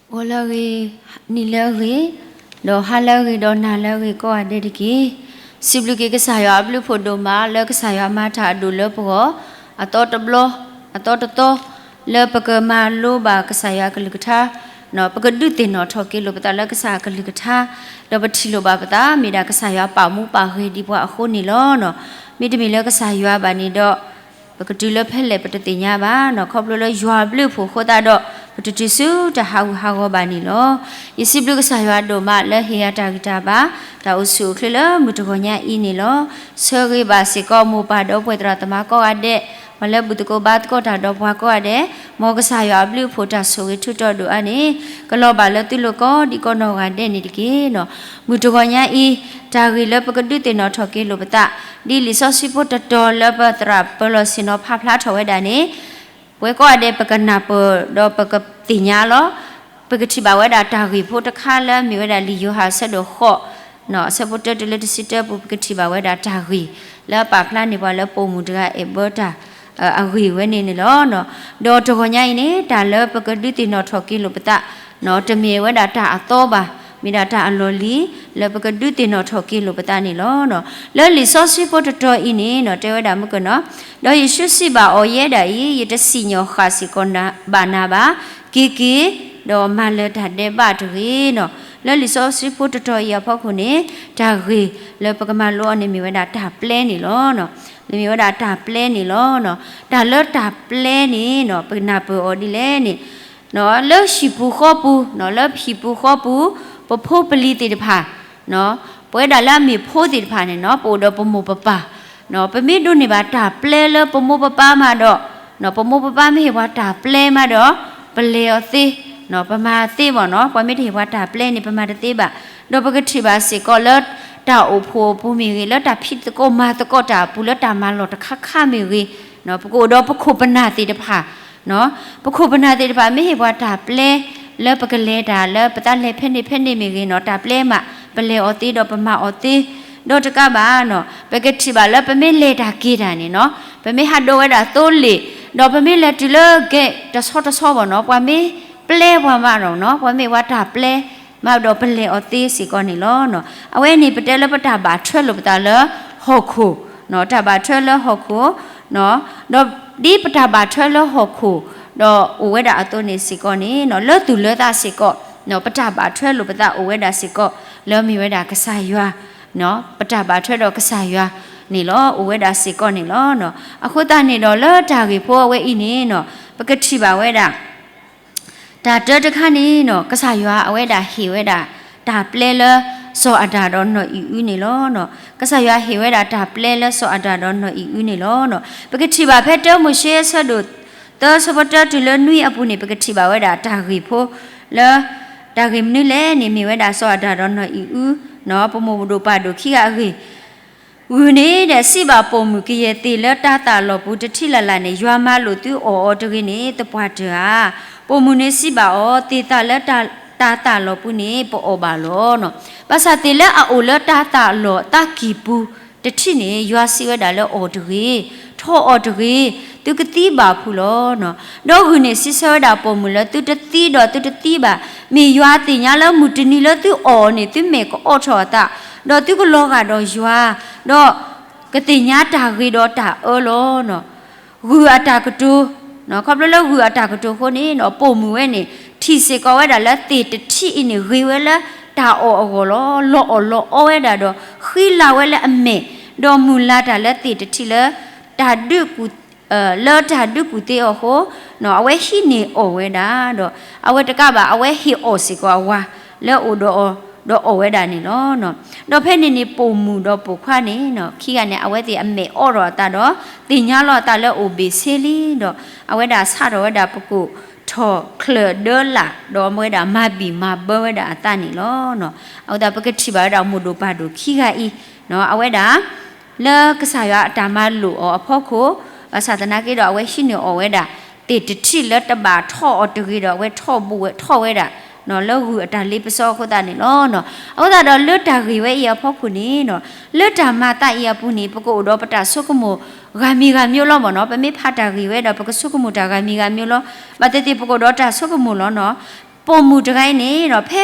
ဂီၤလၢအဂ့ၤ, နံၤလၢအဂ့ၤ, ဒီးဟါလၢအဂ့ၤ, ဒီးနၤလၢအဂ့ၤကိးဂၤဒဲးတက့ၢ်. စံးဘျုးက့ၤကစၢ်ယွၤအဘျုးအဖှိၣ်ဒိၣ်မး လၢကစၢ်ယွၤမၤတၢ်အဒိၣ်လၢပဂီၢ် အသီတဘျီ, အသီတသီ, လၢပကမၤလိဘၣ်ကစၢ်ယွၤအကလုၢ်ကထါ, ပကဒုးသ့ၣ်နီၣ်ထီၣ်က့ၤလိာ်ပသးလၢကစၢ်အကလုၢ်ကထါ, ဒီးပထံၣ်လိာ်ဘၣ်ပသး မ့ၢ်ဒၣ်ကစၢ်ယွၤပာ်မူပာ်ဂဲၤဒံးပှၤအဃိန့ၣ်လီၤ. မ့တမ့ၢ်လၢကစၢ်ယွၤဘၣ်န့ၣ်ဒီး ပကတုၤလၢဖဲလဲၣ်ပတသ့ၣ်ညါဘၣ်, ခီဖျိလၢယွၤအဘျုးအဖှိၣ်အဃိသတးဒီး ပတတုၤဆူတၢ်ဟးဂူာ်ဟးဂီၤဘၣ်န့ၣ်လီၤ. ယစံးဘျုးကစၢ်ယွၤဒိၣ်မးလၢဟ့ၣ်ယၤတၢ်ဂံၢ်တၢ်ဘါ, တၢ်အိၣ်ဆူၣ်အိၣ်ချ့လၢမုၢ်တဂီၤညါအံၤန့ၣ်လီၤ. ဆၢဂ့ၤဘၣ်စ့ၢ်ကီးမိၢ်ပၢ်ဒီပုၢ်ဝဲၢ်သရၣ်သမါကိးဂၤဒဲး, ပှၤလၢဘူၣ်သကိးဘါသကိးတၢ်ဒီးပှၤကိးဂၤဒဲး, မ်ကစၢ်ယွၤအဘျုးအဖှိၣ်တၢ်ဆိၣ်ဂ့ၤထူးတီၤဒိၣ်အါန့ၣ် ကလီၤဘၣ်လၢသုလိၤကိးဒံကိးနီၢ်ဂၤဒဲးန့ၣ်တက့ၢ်. မုၢ်တဂီၤညါအံၤ တၢ်ဂ့ၢ်လၢပကဒုးသ့ၣ်နီၣ်ထီၣ်က့ၤလိာ်ပသး ဒ်လံာ်စီဆှံဖိတတီၤလၢပသရၣ်ပၢၤလီၢ်ဆ့ၣ်နီၤဖးဖျါထီၣ်ဝဲဒၣ်န့ၣ် ပဝဲကိးဂၤဒဲးပကနၢ်ပၢၢ်ဒီးပကသ့ၣ်ညါလီၤ. ပကထံၣ်ဘၣ်ဝဲဒၣ်တၢ်ဂ့ၢ်ဖိတခါလၢမ့ၢ်ဝဲဒၣ်လံာ်ယိၤဟၣ်အဆၢဒိၣ်ဃိး အဆၢဖိတၢတုၤလၢတဆံတၢပူၤ ပကထံၣ်ဘၣ်ဝဲဒၣ်တၢ်ဂ့ၢ် လၢအပာ်ဖျါန့ၢ်ပှၤလၢပိာ်မုၣ်တဂၤအဲၣ်ဘၢတၢ် အဂ့ၢ်ဝဲန့ၣ်န့ၣ်လီၤ. ဒီးတဂီၤညါအံၤန့ၣ် တၢ်လၢပကဒုးသ့ၣ်နီၣ်ထီၣ်က့ၤလိာ်ပသး တမ့ၢ်ဝဲဒၣ်တၢ်အသီဘၣ်, မ့ၢ်ဒၣ်တၢ်အလီၢ်လံၤ လၢပကဒုးသ့ၣ်နီၣ်ထီၣ်က့ၤလိာ်ပသးန့ၣ်လီၤ. လၢလံာ်စီဆှံဖိတတီၤအံၤန့ၣ် တဲဝဲဒၣ်မုၢ်ကနီၤ, ဒီးယ့ၣ်ၡူးစံးဘၣ်အီၤ, ယဲဒၣ်အံၤ ယတစံၣ်ညီၣ်ဃၣ်စ့ၢ်ကီးဘၣ်နၤဘၣ်, က့ၤက့ၤ, ဒီးမၤလၢၤတၢ်ဒဲးဘးတဂ့ၤန့ၣ်. လၢလံာ်စီဆှံဖိတတီၤအံၤအဖီခိၣ်န့ၣ် တၢ်ဂ့ၢ်လၢပကမၤလိအီၤန့ၣ်မ့ၢ်ဝဲဒၣ်တၢ်ပျဲန့ၣ်လီၤ. မ့ၢ်ဝဲဒၣ်တၢ်ပျဲန့ၣ်လီၤ. တၢ်လၢတၢ်ပျဲန့ၣ် ပနၢ်ပၢၢ်အီၤဒ်လဲၣ်န့ၣ် လၢဟံၣ်ပူၤဃီပူၤ, လၢဟံၣ်ပူၤဃီပူၤ ပဖိပလံၤသ့ၣ်တဖၣ်, ပဝဲဒၣ်လၢအမ့ၢ်ဖိသ့ၣ်တဖၣ်န့ၣ် ပအိၣ်ဒီးပမိၢ်ပပၢ်, ပမ့ၢ်ဒိးန့ၢ်ဘၣ်တၢ်ပျဲလၢပမိၢ်ပပၢ်မးဒီး, ပမိၢ်ပပၢ်မ့ၢ်ဟ့ၣ်ပှၤတၢ်ပျဲမးဒီး ပလဲၤအီၤသ့, ပမၤသ့ဘၣ်န့ၣ်. ပှၤမ့ၢ်တဟ့ၣ်ပှၤတၢ်ပျဲန့ၣ် ပမၤတသ့ဘၣ်. ဒီးပကထံၣ်ဘၣ်စ့ၢ်ကီးလၢ တၢ်အိၣ်ဖှိၣ်အပူၤမ့ၢ်ဂ့ၤ, လၢတၢ်ဖံးသကိးမၤသကိးတၢ်အပူၤ, လၢတၢ်မၤလီၢ်တခါခါမ့ၢ်ဂ့ၤ, ပကအိၣ်ဒီးပခိၣ်ပနၢ်သ့ၣ်တဖၣ်, ပခိၣ်ပနၢ်သ့ၣ်တဖၣ်မ့ၢ်ဟ့ၣ်ပှၤတၢ်ပျဲ လၢပကလဲၤတၢ် လၢပသးလဲၤဖဲန့ၣ်ဖဲန့ၣ်မ့ၢ်ဂ့ၤန့ၣ် တၢ်ပျဲမး ပလဲၤအီၤသ့ဒီးပမၤအီၤသ့, ဒီးတကးဘၣ်န့ၣ် ပကထံၣ်ဘၣ်လၢပမ့ၢ်လဲၤတၢ်က့ၤတၢ်န့ၣ်န့ၣ် ပမ့ၢ်ဟးဒိးဝဲဒၣ်သိလ့ၣ်, ဒီးပမ့ၢ်လဲၤတုၤလၢကဲတဆီတဆီဘၣ်န့ၣ် ပှၤမ့ၢ်ပျဲပှၤမးဒီးန့ၣ် ပှၤမ့ၢ်ဝဲတၢ်ပျဲမးဒီးပလဲၤအီၤသ့စ့ၢ်ကီးန့ၣ်လီၤ. အဝဲန့ၣ်ပတဲလၢပတၢ်ဘၣ်ထွဲလိာ်ပသးလၢဟီၣ်ခိၣ်, တၢ်ဘၣ်ထွဲလၢဟီၣ်ခိၣ်, ဒီးဒ်ပတၢ်ဘၣ်ထွဲလၢဟီၣ်ခိၣ် ဒီးအိၣ်ဝဲဒၣ်အသိးန့ၣ်စ့ၢ်ကီးန့ၣ် လၢသူၣ်လၢသးစ့ၢ်ကီး ပတၢ်ဘၣ်ထွဲလိာ်ပသးအိၣ်ဝဲဒၣ်စ့ၢ်ကီး လၢမ့ၢ်ဝဲဒၣ်ကစၢ်ယွၤ, ပတၢ်ဘၣ်ထွဲဒီးကစၢ်ယွၤန့ၣ်လီၤ အိၣ်ဝဲဒၣ်စ့ၢ်ကီးန့ၣ်လီၤ. အဃိသတးန့ၣ်ဒီးလၢတၢ်ဂ့ၢ်ဖိအဝဲအံၤန့ၣ် ပကထံၣ်ဘၣ်ဝဲဒၣ် တၢ်တၢတခါန့ၣ် ကစၢ်ယွၤအဝဲဒၣ်ဟ့ၣ်ဝဲဒၣ် တၢ်ပျဲလၢစီၤအၤဒၣ်ဒီးနီၢ်အံၤအုန့ၣ်လီၤ. ကစၢ်ယွၤဟ့ၣ်ဝဲဒၣ်တၢ်ပျဲလၢစီၤအၤဒၣ်ဒီးနီၢ်အံၤအုန့ၣ်လီၤ. ပကထံၣ်ဘၣ်ဖဲတၢမိၤၡ့အဆၢဒိၣ်သၢဆၢဖိတၢတုၤလၢနွံအပူၤန့ၣ် ပကထံၣ်ဘၣ်ဝဲဒၣ်တၢ်ဂ့ၢ်ဖိလၢ တၢ်ဂ့ၢ်မနုၤလဲၣ်န့ၣ် မ့ၢ်ဝဲဒၣ်စီၤအၤဒၣ်ဒီးနီၢ်အံၤအု ပမိၢ်ပဒိၣ်ပၢ်ဒိၣ်ခံဂၤအဂ့ၢ် ဂုၢ်န့ၣ်ဒီးစံးဘၣ်ပိာ်မုၣ်, ကယဲၢ်သ့ၣ်လၢတၤသၣ်လီၢ်ပူၤတထံးလၢ်လၢ်န့ၣ် ယွၤမၤလိာ်သုအီၣ်အီၤတဂ့ၤန့ၣ် သပှၢ်တၢၢ်ဧါ. ပိာ်မုၣ်န့ၣ်စံးဘၣ်အီၤ, သ့ၣ်သၣ်လၢတၤသၣ်လီၢ်ပူၤန့ၣ် ပအီၣ်ဘၣ်လီၤ. ဘၣ်ဆၣ်သ့ၣ်လၢအအိၣ်လၢတၤသၣ်လီၢ်သးကံၢ်ပူၤတထံးန့ၣ် ယွၤစံးဝဲဒၣ်လၢအီၣ်တဂ့ၤ, ထီၣ်အီၣ်တဂ့ၤ, သုကသံဘၣ်ဖုးလီၤ. ဒီးဂုၢ်န့ၣ်စံးဆၢဝဲဒၣ်ပိာ်မုၣ်လၢ သုတသံဒီးသုတသံဘၣ်. မ့ၢ်ယွၤသ့ၣ်ညါလၢမုၢ်တနံၤလၢသုအီၣ်အီၤန့ၣ် သုမဲာ်ကအီထီၣ်အသး, ဒီးသုကလီၤဂာ်ဒီးယွၤ, ဒီးကသ့ၣ်ညါတၢ်ဂ့ၤဒီးတၢ်အၢလီၤ. ဂုၢ်အတၢ်ကတိၤ, ခီဖျိလၢဂုၢ်အတၢ်ကတိၤအဃိန့ၣ် ပိာ်မုၣ်ဝဲန့ၣ် ထံၣ်စ့ၢ်ကီးဝဲဒၣ်လၢသ့ၣ်တထံးအံၤန့ၣ် ဂ့ၤဝဲလၢတၢ်အီၣ်အဂီၢ်လီၤ. လီၤအီၣ်လီၤအီဝဲဒၣ်ဒီး ဃံလၤဝဲလၢအမဲာ်, ဒီးမုၢ်လၢ်တၢ်လၢသ့ၣ်တထံးလၢ တၢ်ဒုးကူၣ် လၢတၢ်ဒုးကူၣ်သ့အီၤအဃိ, အဝဲဟံးန့ၢ်အီၣ်ဝဲဒၣ်ဒီး အဝဲတကးဘၣ် အဝဲဟ့ၣ်အီၣ်စ့ၢ်ကီးအဝၤလၢအိၣ်ဒီးအီၤ ဒီးအီၣ်ဝဲဒၣ်န့ၣ်လီၤ. ဒီးဖဲန့ၣ်န့ၣ် ပိာ်မုၣ်ဒီးပိာ်ခွါန့ၣ် ခံဂၤန့ၣ် အဝဲသ့ၣ်အမဲာ်အီထီၣ်အသးဒီး သ့ၣ်ညါလီၤအသးလၢအိၣ်ဘ့ၣ်ဆ့လံဒီး အဝဲဒၣ်ဆါထီၣ်ဝဲဒၣ်ပကိာ်ထီၣ်ချၢၣ်ဒၢလၣ် ဒီးအဝဲဒၣ်မၤဘံၣ်မၤဘၢဝဲဒၣ်အသးန့ၣ်လီၤ. အဃိသတးပကထံၣ်ဘၣ်ဝဲဒၣ်မိၢ်ဒိၣ်ပၢ်ဒိၣ်ခံဂၤအံၤ အဝဲဒၣ် လၢကစၢ်ယွၤအတၢ်မၤလိာ်အီၤအဖီခိၣ်, ဘၣ်ဆၣ်သနာ်က့ဒီး အဝဲဟံးန့ၢ်အီၣ်ဝဲဒၣ် သ့ၣ်တထံးလၢတဘၣ်ထီၣ်အီၤတဂ့ၤဒီး အဝဲထီၣ်ဘူးဝဲထီၣ်ဝဲဒၣ် လၢဂုၢ်အတၢ်လ့ပစီအဃိသတးန့ၣ်လီၤ. အဃိသတးဒီးလၢတၢ်ဂ့ၢ်ဝဲအံၤအဖီခိၣ်န့ၣ် လၢတၢ်မၤသးအံၤအပူၤန့ၣ် ပကအိၣ်ဒီးပတၢ်ဆိကမိၣ်ဂၤမံၤဂၤမံၤလီၤမ့ၢ်နီၤ. ပမ့ၢ်ဖးတၢ်ဂ့ၢ်ဝဲဒီး ပကဆိကမိၣ်တၢ်ဂၤမံၤဂၤမံၤလီၤ. ဘၣ်သ့ၣ်သ့ၣ်ပကအိၣ်ဒီးတၢ်ဆိကမိၣ်လီၤနီၤ. ပိာ်မုၣ်တဂၤအံၤန့ၣ်ဒီး ဖဲ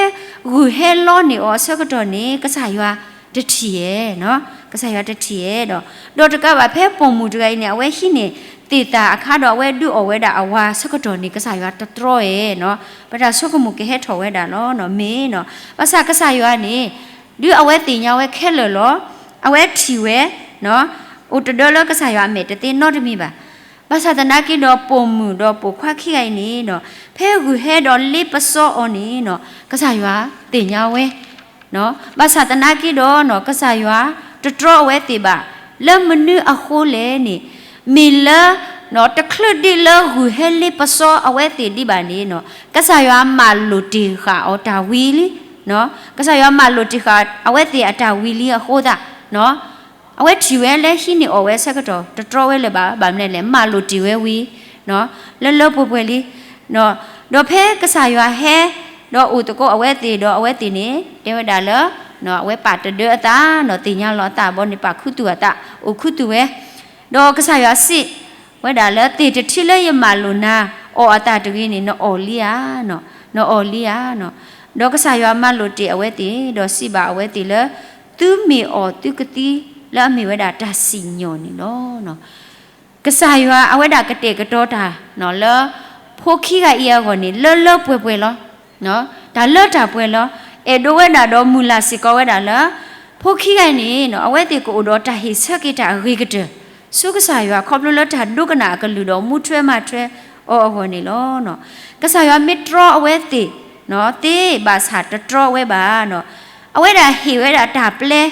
ဂုၢ်ဟဲလီန့ၢ်အီၤအဆၢကတီၢ်န့ၣ် ကစၢ်ယွၤတထံၣ်ဧါ, ကစၢ်ယွၤတထံၣ်ဧါဒီး, ဒီးတကးဘၣ်ဖဲပိာ်မုၣ်တဂၤအံၤန့ၣ် အဝဲဟံးန့ၢ်သ့ၣ်သၣ်အခါဒီး အဝဲဒုးအီၣ်ဝဲဒၣ်အဝၤဆၢကတီၢ်န့ၣ် ကစၢ်ယွၤတတြီဧါ, ပတၢ်ဆိကမိၣ်ကဟဲထီၣ်ဝဲဒၣ်လီၤ. မ့ၢ်, ဘၣ်ဆၣ်ကစၢ်ယွၤန့ၣ် ဒုးအဝဲသ့ၣ်ညါဝဲခဲလၢာ်လီၤ. အဝဲထံၣ်ဝဲ အိၣ်တဒၢလၢကစၢ်ယွၤအမဲာ်တသ့နီတမံၤဘၣ်. ဘၣ်ဆၣ်သနာ်က့ဒီး ပိာ်မုၣ်ဒီးပိာ်ခွါခံဂၤအံၤန့ၣ်ဒီး ဖဲဂုၢ်ဟဲဒီးလ့ပစီအီၤန့ၣ်ဒီး ကစၢ်ယွၤသ့ၣ်ညါဝဲ, ဘၣ်ဆၣ်သနာ်က့ဒီး ကစၢ်ယွၤတတြီအဝဲသ့ၣ်ဘၣ်. လၢမနုၤအဃိလဲၣ်န့ၣ် မ့ၢ်လၢ တချုးဒံးလၢဂုၢ်ဟဲလ့ပစီအဝဲသ့ၣ်ဒံးဘၣ်န့ၣ် ကစၢ်ယွၤမၤလိာ်တ့ၢ်ဃာ်အီၤတၢ်ဝံၤလံ, ကစၢ်ယွၤမၤလိာ်တ့ၢ်ဃာ်အဝဲသ့ၣ်အတၢ်ဝံၤလံအဃိသတး အဝဲထံၣ်ဝဲလၢဟံးန့ၢ်အီၣ်ဝဲအဆၢကတီၢ် တတြီဝဲလၢၤဘၣ်, ဘၣ်မနုၤလဲၣ် မၤလိာ်တ့ၢ်ဝဲဝံၤ လၢလၢပှဲၤပှဲၤလံ. ဒီးဖဲကစၢ်ယွၤဟဲ ဒီးအိၣ်သကိးအဝဲသ့ၣ်ဒီးအဝဲသ့ၣ်န့ၣ် တဲဝဲဒၣ်လၢ အဝဲပာ်တဒၢအသးနီၤ, သ့ၣ်ညါလီၤအသးဘီန့ၣ် ပာ်ခူသူၣ်အသး အိၣ်ခူသူၣ်ဝဲ, ဒီးကစၢ်ယွၤစံးဝဲဒၣ်လၢ သ့ၣ်တထံလၢယမၤလိာ်နၤအီၣ်အသးတဂ့ၤန့ၣ် နအီၣ်လံဧါ, နအီၣ်လံဧါ. ဒီးကစၢ်ယွၤမၤလိာ်တ့ၢ်အဝဲသ့ၣ် ဒီးစံးဘၣ်အဝဲသ့ၣ်လၢ သုမ့ၢ်အီၣ်သုကသံလၢအမ့ၢ်ဝဲဒၣ်တၢ်စံၣ်ညီၣ်န့ၣ်လီၤ. ကစၢ်ယွၤအဝဲဒၣ်ကတဲာ်ကတီၤတၢ် လၢ ဖိခံဂၤအံၤအဂီၢ်န့ၣ် လၢလၢပှဲၤပှဲၤလီၤ. တၢ်လၢတၢ်ပှဲၤလီၤ. အဲၣ်ဒိးဝဲဒၣ်ဒီးမုၢ်လၢ်စ့ၢ်ကီးဝဲဒၣ်လၢ ဖိခံဂၤအံၤန့ၣ် အဝဲသ့ၣ်ကအိၣ်ဒီးတၢ်ဟ့ၣ်ဆၢက့ၤတၢ်အဂ့ၤကတၢၢ် ဆူကစၢ်ယွၤ ခီဖျိလၢတၢ်ဒိကနၣ်အကလုၢ်ဒီးမူထွဲမၤထွဲအီၤအဂီၢ်န့ၣ်လီၤ. ကစၢ်ယွၤမ့ၢ်တြီအဝဲသ့ၣ် သ့ဘၣ်ဆၣ်တတြီဝဲဘၣ် အဝဲဒၣ်ဟ့ၣ်ဝဲဒၣ်တၢ်ပျဲ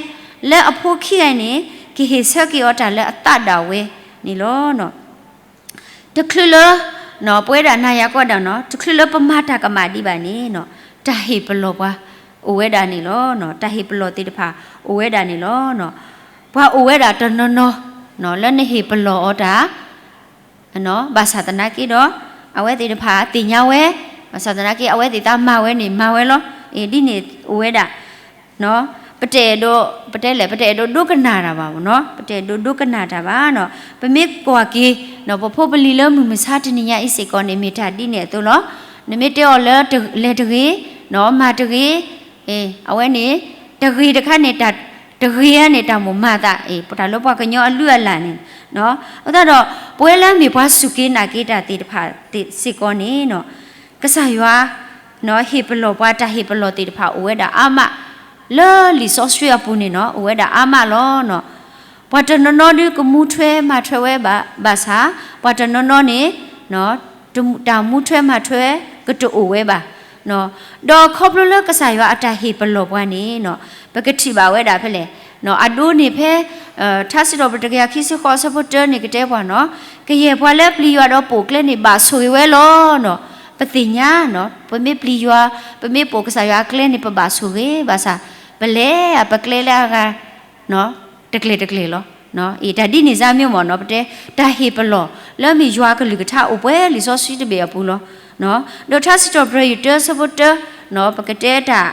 လၢအဖိခံဂၤအံၤန့ၣ် ကဟ့ၣ်ဆၢက့ၤအီၤတၢ်လၢအသးဒၣ်ဝဲန့ၣ်လီၤ. တချုးလၢ ပဝဲဒၣ်နၤယၤကီးဒၣ်နီၤ တချုးလၢပမၤတၢ်ကမၣ်ဒံးဘၣ်န့ၣ် တၢ်ဟ့ၣ်ပလီၢ်ပှၤ အိၣ်ဝဲဒၣ်န့ၣ်လီၤ. တၢ်ဟ့ၣ်ပလီၢ်သ့ၣ်တဖၣ် အိၣ်ဝဲဒၣ်န့ၣ်လီၤ. ပှၤအိၣ်ဝဲဒၣ်တနီၤနီၤ လၢနဟ့ၣ်ပလီၢ်အီၤတၢ် ဘၣ်ဆၣ်သနာ်က့ဒီး အဝဲသ့ၣ်တဖၣ်သ့ၣ်ညါဝဲ, ဘၣ်ဆၣ်သနာ်က့ အဝဲသ့ၣ်သးမၤဝဲန့ၣ် မၤဝဲလီၤ. ဒ်န့ၣ်အိၣ်ဝဲဒၣ် ပတအဲၣ်ဒိး ပတဲလဲၣ် ပတအဲၣ်ဒိးဒိကနၣ်တၢ်ဘၣ်နီၤ, ပတအဲၣ်ဒိးဒိကနၣ်တၢ်ဘၣ်နီၤ. ပမ့ၢ်ကွၢ်က့ၤ ပဖိပလံၤလၢမုၢ်မဆါတနံၤညါအံၤစ့ၢ်ကီးန့ၣ် မ့ၢ်တၢ်ဒ်န့ၣ်အသိးလီၤ. နမ့ၢ်တဲအီၤလၢလဲၤတဂ့ၤ, မၤတဂ့ၤ, အဝဲန့ၣ် တဂ့ၤတခါန့ၣ် တဂ့ၤဧါန့ၣ် တၢ်မိၣ်မၤသး တၢ်လၢပှၤကညီအလုၢ်အလၢ်န့ၣ် အဃိသတးဒီး ပဝဲလၢမ့ၢ်ပှၤစူၢ်က့ၤနာ်က့ၤတၢ်သ့ၣ်တဖၣ်စ့ၢ်ကီးန့ၣ် ကစၢ်ယွၤ ဟ့ၣ်ပလီၢ်ပှၤ တၢ်ဟ့ၣ်ပလီၢ်သ့ၣ်တဖၣ်အိၣ်ဝဲဒၣ်အါမး လၢလံာ်စီဆှံအပူၤန့ၣ်နီၤ အိၣ်ဝဲဒၣ်အါမးလီၤ. ပှၤတနီၤနီၤဒုးကမူထွဲမၤထွဲဝဲဘၣ်ဆၣ် ပှၤတနီၤနီၤန့ၣ် တၢ်မူထွဲမၤထွဲကတအိၣ်ဝဲဘၣ်. ဒီးခီဖျိလၢကစၢ်ယွၤအတၢ်ဟ့ၣ်ပလီၢ်ပှၤန့ၣ် ပကထံၣ်ဘၣ်ဝဲဒၣ်ဖဲလဲၣ်, အဒိန့ၣ်ဖဲ ထါစံးထီၣ်ပတြၢၤတကယၤခံဆံဃိးအဆၢဖိတၢန့ၣ်ကတဲပှၤနီၤ, ကယဲၢ်ပှၤလၢပျံၤယွၤဒီးပိာ်ကျဲန့ၣ် ဘၣ်ဆိၣ်ဂ့ၤဝဲလီၤ. ပသ့ၣ်ညါ ပမ့ၢ်ပျံၤယွၤ ပမ့ၢ်ပိာ်ကစၢ်ယွၤအကျဲန့ၣ် ပဘၣ်ဆိၣ်ဂ့ၤ ဘၣ်ဆၣ် ပလဲၤ ပကျဲလၢအဂၤ တကျဲၤတကျဲၤလီၤ. အံၤတၢ်ဒ်န့ၣ်စါမ့ၢ်မ့ၢ်နီၤ ပတဲ တၢ်ဟ့ၣ်ပလီၢ်လၢမ့ၢ်ယွၤကလုၢ်ကထါအိၣ်ပှဲၤလံာ်စီဆှံတဘ့ၣ်အပူၤလီၤ. ဒီးထါစံးထီၣ်ပတြၢၤယုၢ်တၢအဆၢဖိတၢ ပကတဲတၢ်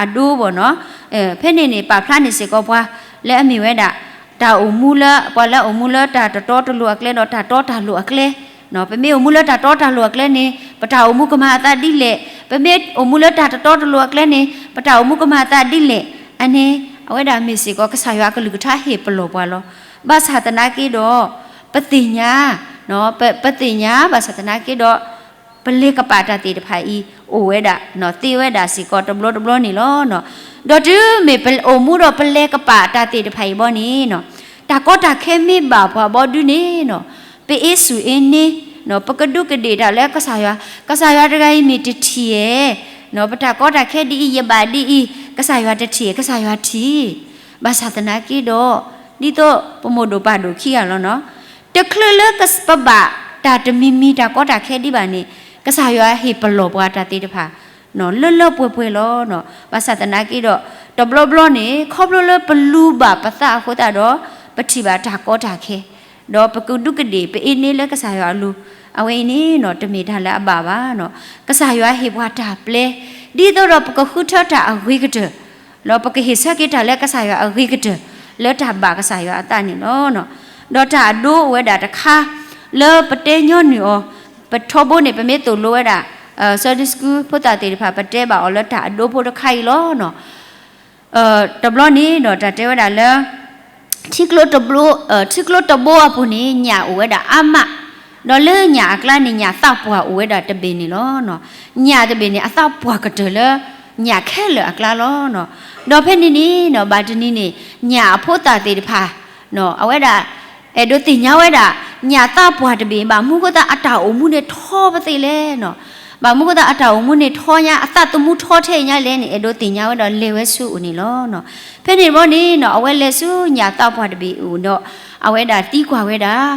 အဒိဘၣ်နီၤ, ဖဲန့ၣ်န့ၣ် ပာ်ဖျါန့ၢ်စ့ၢ်ကီးပှၤ လၢအမ့ၢ်ဝဲဒၣ် တၢ်အိၣ်မူလၢ ပှၤလၢအအိၣ်မူလၢတၢ်တတီတလိၤအကျဲဒီးတၢ်တီတၢ်လိၤအကျဲ, ပမ့ၢ်အိၣ်မူလၢတၢ်တီတၢ်လိၤအကျဲန့ၣ် ပတၢ်အိၣ်မူကမၤအသးဒ်လဲၣ်, ပမ့ၢ်အိၣ်မူလၢတၢ်တတီတလိၤအကျဲန့ၣ် ပတၢ်အိၣ်မူကမၤအသးဒ်လဲၣ်, အန့ၣ် အဝဲဒၣ်မ့ၢ်စ့ၢ်ကီးကစၢ်ယွၤအကလုၢ်ကထါဟ့ၣ်ပလီၢ်ပှၤလီၤ. ဘၣ်ဆၣ်သနာ်က့ဒီး ပသ့ၣ်ညါ ပသ့ၣ်ညါ ဘၣ်ဆၣ်သနာ်က့ဒီး ပလဲၤကပာ်တၢ်သ့ၣ်တဖၣ်အံၤ အိၣ်ဝဲဒၣ် သ့ဝဲဒၣ်စ့ၢ်ကီးတဘျီတဘျီန့ၣ်လီၤ. ဒီးတုၤမ့ၢ်ပအိၣ်မူဒီးပလဲၤကပာ်တၢ်သ့ၣ်တဖၣ်အံၤဘီန့ၣ် တၢ်ကီတၢ်ခဲမ့ၢ်ဘၣ်ပှၤဘီဒုန့ၣ် ပအ့စူၢ်အ့န့ ပကဒူးကဒ့ၣ်တၢ်လၢကစၢ်ယွၤ, ကစၢ်ယွၤတဂၤအံၤမ့ၢ်တထံၣ်ဧါ, ပတၢ်ကီတၢ်ခဲဒ်အံၤ ယဘၣ်ဒ်အံၤ ကစၢ်ယွၤတထံၣ် ကစၢ်ယွၤထံၣ်, ဘၣ်ဆၣ်သနာ်က့ဒီး ဒ်သိးပမိၢ်ဒိၣ်ပၢ်ဒိၣ်ခံဂၤလီၤနီၤ, တချုးလၢပဘၣ်တၢ်တမံၤမံၤတၢ်ကီတၢ်ခဲဒံးဘၣ်န့ၣ် ကစၢ်ယွၤဟ့ၣ်ပလီၢ်ပှၤတၢ်သ့ၣ်တဖၣ် လၢလၢပှဲၤပှဲၤလီၤ. ဘၣ်ဆၣ်သနာ်က့ဒီး တဘျီဘျီန့ၣ် ခီဖျိလၢပလူၤဘၣ်ပသးအဃိသတးဒီး ပထံၣ်ဘၣ်တၢ်ကီတၢ်ခဲ ဒီးပကဒူးကဒ့ၣ် ပအ့န့လၢကစၢ်ယွၤအလိၤ, အဝဲအံၤန့ၣ်နီၤ တမ့ၢ်တၢ်လၢအဘၣ်ဘၣ်နီၤ. ကစၢ်ယွၤဟ့ၣ်ပှၤတၢ်ပျဲ ဒ်သိးဒီးပကဃုထၢတၢ်အဂ့ၤကတၢၢ် ဒီးပကဟ့ၣ်ဆၢက့ၤတၢ်လၢကစၢ်ယွၤအဂ့ၤကတၢၢ် လၢတၢ်ဘၣ်ကစၢ်ယွၤအသးန့ၣ်လီၤ. ဒီးတၢ်အဒိအိၣ်ဝဲဒၣ်တခါ လၢပတဲညီနုၢ်အီၤ, ပထီဘိန့ၣ် ပမ့ၢ်သိၣ်လိဝဲဒၣ် Sunday school ဖိသၣ်သ့ၣ်တဖၣ် ပတဲဘၣ်အီၤလၢတၢ်အဒိဖိတခါအံၤလီၤနီၤ. တဘျီန့ၣ်ဒီး တၢ်တဲဝဲဒၣ်လၢ ထံကျိတဘိ ထံကျိတဘိအပူၤန့ၣ် ညၣ်အိၣ်ဝဲဒၣ်အါမး, ဒီးလၢညၣ်အကျါန့ၣ် ညၣ်သၣ်ပှၢ်အိၣ်ဝဲဒၣ်တဘ့ၣ်န့ၣ်လီၤ. ညၣ်တဘ့ၣ်န့ၣ် အသၣ်ပှၢ်ကတၢၢ်လၢ ညၣ်ခဲလၢာ်အကျါလီၤ. ဒီးဖဲန့ၣ်န့ၣ်နီၤ ဘၣ်တနံၤန့ၣ် ညၣ်အဖိသၣ်သ့ၣ်တဖၣ် အဝဲဒၣ် အဲၣ်ဒိးသ့ၣ်ညါဝဲဒၣ် ညၣ်သၣ်ပှၢ်တဘ့ၣ် ဘၣ်မနုၤဃိသတးအတၢ်အိၣ်မူန့ၣ်ထီပသ့လဲၣ်နီၤ. ဘၣ်မနုၤဃိသတးအတၢ်အိၣ်မူန့ၣ်ထီညါ အသၣ်သမူထီထဲအံၤညါလဲၣ်န့ၣ် အဲၣ်ဒိးသ့ၣ်ညါဝဲဒီးလဲၤဝဲဆူအအိၣ်န့ၣ်လီၤ. ဖဲန့ၣ်တဘျီန့ၣ်နီၤ အဝဲလဲၤဆူညၣ်သၣ်ပှၢ်တဘ့ၣ်အအိၣ်ဒီး အဝဲဒၣ်သံကွၢ်ဝဲဒၣ်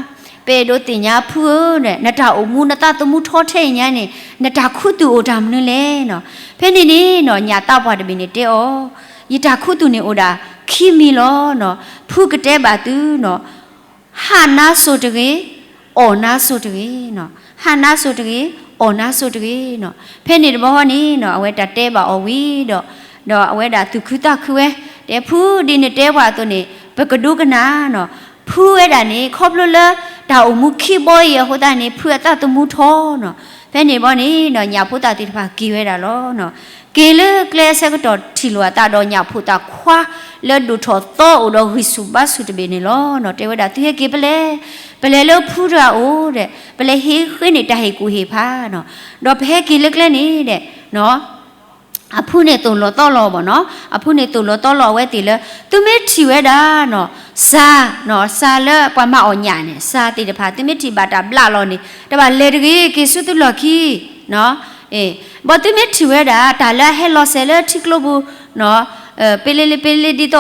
ပအဲၣ်ဒိးသ့ၣ်ညါဖုဧၢ, နတၢ်အိၣ်မူနသၣ်သမူထီထဲအံၤညါန့ၣ် နတၢ်ခူသူၣ်အိၣ်တၢ်မနုၤလဲၣ်နီၤ. ဖဲန့ၣ်န့ၣ်နီၤ ညၣ်သၣ်ပှၢ်တဘ့ၣ်န့ၣ်တဲအီၤ, ယတၢ်ခူသူၣ်န့ၣ်အိၣ်ဒၣ်ခံမံၤလီၤနီၤ. ဖုကတဲဘၣ်သုနီၤ ဟးနါစိၤတဂ့ၤ, အီၣ်နါစိၤတဂ့ၤနီၤ. ဟးနါစိၤတဂ့ၤ, အီၣ်နါစိၤတဂ့ၤနီၤ. ဖဲန့ၣ်တဘျီဃီန့ၣ်နီၤ အဝဲတၢ်တဲဘၣ်အီၤဝံၤဒီး ဒီးအဝဲဒၣ်သူၣ်ခုသးခုဝဲ, တဲဖုဒ်နတဲပှၤအသိးန့ၣ် ပကဒိကနၣ်နီၤ. ဖုဝဲဒၣ်န့ၣ် ခီဖျိလၢတၢ်အိၣ်မူခံဘီအံၤအဃိသတးန့ၣ် ဖုအသၣ်သမူထီနီၤ. ဖဲန့ၣ်တဘျီန့ၣ်နီၤ ညၣ်ဖိသၣ်သ့ၣ်တဖၣ်က့ၤဝဲဒၣ်လီၤ. က့ၤလၢကျဲအဆၢကတီၢ်ထံၣ်လိာ်အသးဒီး ညၣ်ဖိသၣ်ခွါလၢဒိၣ်ထီၣ်သီအိၣ်ဒီးဂံၢ်ဆူၣ်ဘါဆူၣ်တဘ့ၣ်န့ၣ်လီၤ. တဲဝဲဒၣ် သုဟဲက့ၤဖဲလဲၣ်, ပလဲၤလၢဖုတဂၤအိၣ်ဒီး ပလဲၤဟ့ၣ်ဃ့န့ၢ်တၢ်ဟ့ၣ်ကူၣ်ဟ့ၣ်ဖးနီၤ. ဒီးပဟဲက့ၤလၢကျဲန့ၣ်ဒီး အဖုန့ၣ်သိၣ်လီၤသီလီၤဘၣ်နီၤ. အဖုန့ၣ်သိၣ်လီၤသီလီၤအဝဲသ့ၣ်လၢ သုမ့ၢ်ထံၣ်ဝဲဒၣ်နီၤ စၤနီၤ စၤလၢပှၤမၤအီၣ်ညၣ်န့ၣ် စၤသ့ၣ်တဖၣ် သုမ့ၢ်ထံၣ်ဘၣ်တၢ်ဘျးလီၤန့ၣ် တဘၣ်လဲၤတဂ့ၤ က့ၤဆူသုလီၢ်ခံနီၤ. ဘၣ်သုမ့ၢ်ထံၣ်ဝဲဒၣ် တၢ်လၢအဟဲလီၤစဲးလၢထံကျိပူၤနီၤ ပ့လ့လ့ပ့လ့ဒ်သိး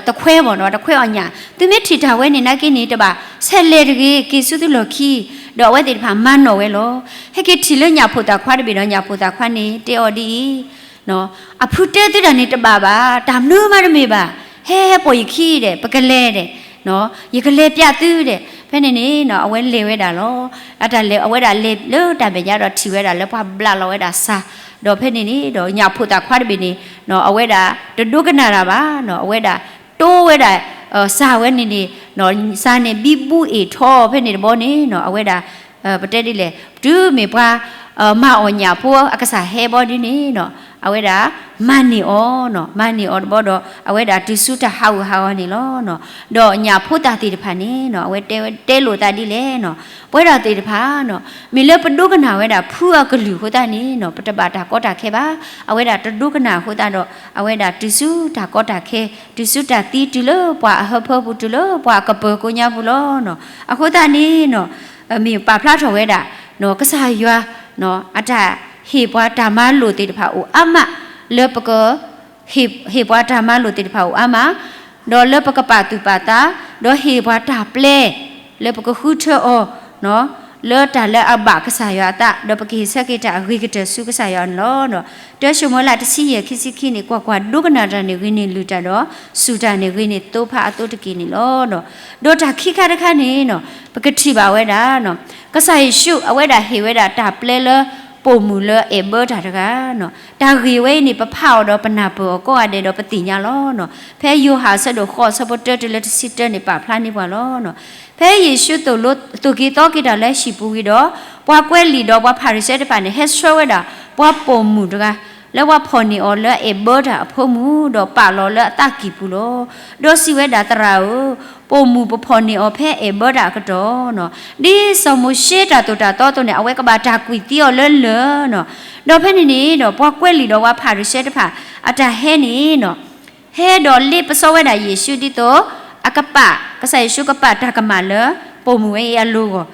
တခွဲဘၣ်နီၤ တခွဲအီၣ်ညၣ် သုမ့ၢ်ထံၣ်တၢ်ဝဲန့ၣ်နာ်က့န့ၣ် တဘၣ်ဆဲးလဲၤတဂ့ၤ က့ၤဆူသုလီၢ်ခံ, ဒီးအဝဲသ့ၣ်တဖၣ်မၤနီၣ်ဝဲလီၤ. ဟဲက့ၤထံၣ်လၢညၣ်ဖိသၣ်ခွါတဘ့ၣ်ဒီး ညၣ်ဖိသၣ်ခွါန့ၣ် တဲအီၤဒ်အံၤ အဖုတဲသုတၢ်န့ၣ်တဘၣ်ဘၣ်, တၢ်မနုၤမးတမ့ၢ်ဘၣ်, ဟဲဟဲပိာ်ယခံဒီး ပကလဲၤဒီး ယကလဲၤပျးသုဒီး ဖဲန့ၣ်န့ၣ်နီၤ အဝဲလဲၤဝဲဒၣ်လီၤ. အတၢ်လဲၤ အဝဲဒၣ်လဲၤလၢတၢ်မဲာ်ညါဒီးထံၣ်ဝဲဒၣ်လၢပှၤဘျးလီၤဝဲဒၣ်စၤ, ဒီးဖဲန့ၣ်န့ၣ်ဒီးညၣ်ဖိသၣ်ခွါတဘ့ၣ်န့ၣ်နီၤ အဝဲဒၣ်တဒိကနၣ်တၢ်ဘၣ်နီၤ အဝဲဒၣ်တိဝဲဒၣ် စၤဝဲန့ၣ်န့ၣ် စၤန့ၣ်ဘံဘူအ့ၣ်ထီ ဖဲန့ၣ်တဘျီန့ၣ်နီၤ အဝဲဒၣ် ပတဲဒ်လဲၣ် တုၤမ့ၢ်ပှၤ မၤအီၣ်ညၣ်ဖိအကစၢ်ဟဲဘီဒ်န့ၣ်နီၤ အဝဲဒၣ် မၤန့ၢ်အီၤနီၤ မၤန့ၢ်အီၤတဘျီဒီး အဝဲဒၣ်တုၤဆူတၢ်ဟးဂူာ်ဟးဂီၤန့ၣ်လီၤ. ဒီးညၣ်ဖိသၣ်သ့ၣ်တဖၣ်န့ၣ်နီၤ အဝဲတဲဝဲ တဲလိာ်သးဒ်လဲၣ်နီၤ ပဝဲဒၣ်သ့ၣ်တဖၣ်နီၤ မ့ၢ်လၢပဒိကနၣ်ဝဲဒၣ်ဖုအကလုၢ်အဃိသတးန့ၣ်နီၤ ပတဘၣ်တၢ်ကီတၢ်ခဲဘၣ်. အဝဲဒၣ်တဒိကနၣ်အဃိသတးဒီး အဝဲဒၣ်တုၤဆူတၢ်ကီတၢ်ခဲ တုၤဆူတၢ်သံ တုၤလၢပှၤအဟၢဖၢပူၤ တုၤလၢပှၤအကပၢၤကိညါပူၤလီၤနီၤ. အဃိသတးန့ၣ်နီၤ မ့ၢ်ပာ်ဖျါထီၣ်ဝဲဒၣ် ကစၢ်ယွၤ အတၢ်ဟ့ၣ်ပှၤတၢ်မၤလိာ်သ့ၣ်တဖၣ်အိၣ်အါမး လၢပက ဟ့ၣ်ပှၤတၢ်မၤလိာ်သ့ၣ်တဖၣ်အိၣ်အါမး ဒီးလၢပကပာ်သူၣ်ပာ်သး ဒီးဟ့ၣ်ပှၤတၢ်ပျဲ လၢပကဃုထၢအီၤ လၢတၢ်လၢအဘၣ်ကစၢ်ယွၤအသး ဒီးပကဟ့ၣ်ဆၢက့ၤတၢ်အဂ့ၤကတၢၢ်ဆူကစၢ်ယွၤန့ၣ်လီၤ. တၢၡမူၤအ့လးတဆံယဲၢ် ခံဆံခံန့ၣ် ကွၢ်ကွၢ်, ဒိကနၣ်တၢ်န့ၣ်ဂ့ၤန့ၢ်လုၢ်တၢ်ဒီး စူၢ်တၢ်န့ၣ်ဂ့ၤန့ၢ်သိဖါအသိတက့ၢ်န့ၣ်လီၤ. ဒီးတၢ်ခံခါတခါန့ၣ်နီၤ ပကထံၣ်ဘၣ်ဝဲဒၣ် ကစၢ်ယ့ၣ်ၡူးအဝဲဒၣ်ဟ့ၣ်ဝဲဒၣ်တၢ်ပျဲလၢ ပိာ်မုၣ်လၢအဲၣ်ဘၢတၢ်တဂၤနီၤ. တၢ်ဂ့ၢ်ဝဲအံၤန့ၣ် ပဖးအီၤဒီးပနၢ်ပၢၢ်အီၤကိးဂၤဒဲးဒီးပသ့ၣ်ညါလီၤ. ဖဲယိၤဟၣ်အဆၢဒိၣ်ဃိးအဆၢဖိတၢတုၤလၢတဆံတၢန့ၣ် ပာ်ဖျါန့ၢ်ပှၤလီၤ. ဖဲယ့ၣ်ၡူးသိၣ်လိ သိၣ်က့ၤသီက့ၤတၢ်လၢဟံၣ်ပူၤဝံၤဒီး ပှၤကွဲးလံာ်ဒီးပှၤဖၤရံၤၡဲတဖၣ်န့ၣ် ဟဲဆှၢဝဲဒၣ် ပှၤပိာ်မုၣ်တဂၤ လၢပှၤဖီၣ်န့ၢ်အီၤလၢအဲၣ်ဘၢတၢ်အဖိမုၣ် ဒီးပာ်လီၤလၢအသးကံၢ်ပူၤလီၤ. ဒီးစံးဝဲဒၣ် သရၣ်ဧၢ, ပိာ်မုၣ်ပဖီၣ်န့ၢ်အီၤဖဲအဲၣ်ဘၢတၢ်အကတီၢ်နီၤ, ဒ်စီၤမိၤၡ့တၢ်သိၣ်တၢ်သီအသိးန့ၣ် အဝဲကဘၣ်တၢ်ကွံာ်သံအီၤလၢလၢၢ်နီၤ. ဒီးဖဲန့ၣ်န့ၣ်ဒီး ပှၤကွဲးလံာ်ဒီးပှၤဖၤရံၤၡဲတဖၣ် အတၢ်ဟဲန့ၣ်နီၤ ဟဲဒီးလ့ပစီဝဲဒၣ်ယ့ၣ်ၡူးဒ်သိး အကပာ် ကစၢ်ယ့ၣ်ၡူးကပာ်တၢ်ကမၣ်လၢ ပိာ်မုၣ်ဝဲအံၤအလိၤအဂီၢ်,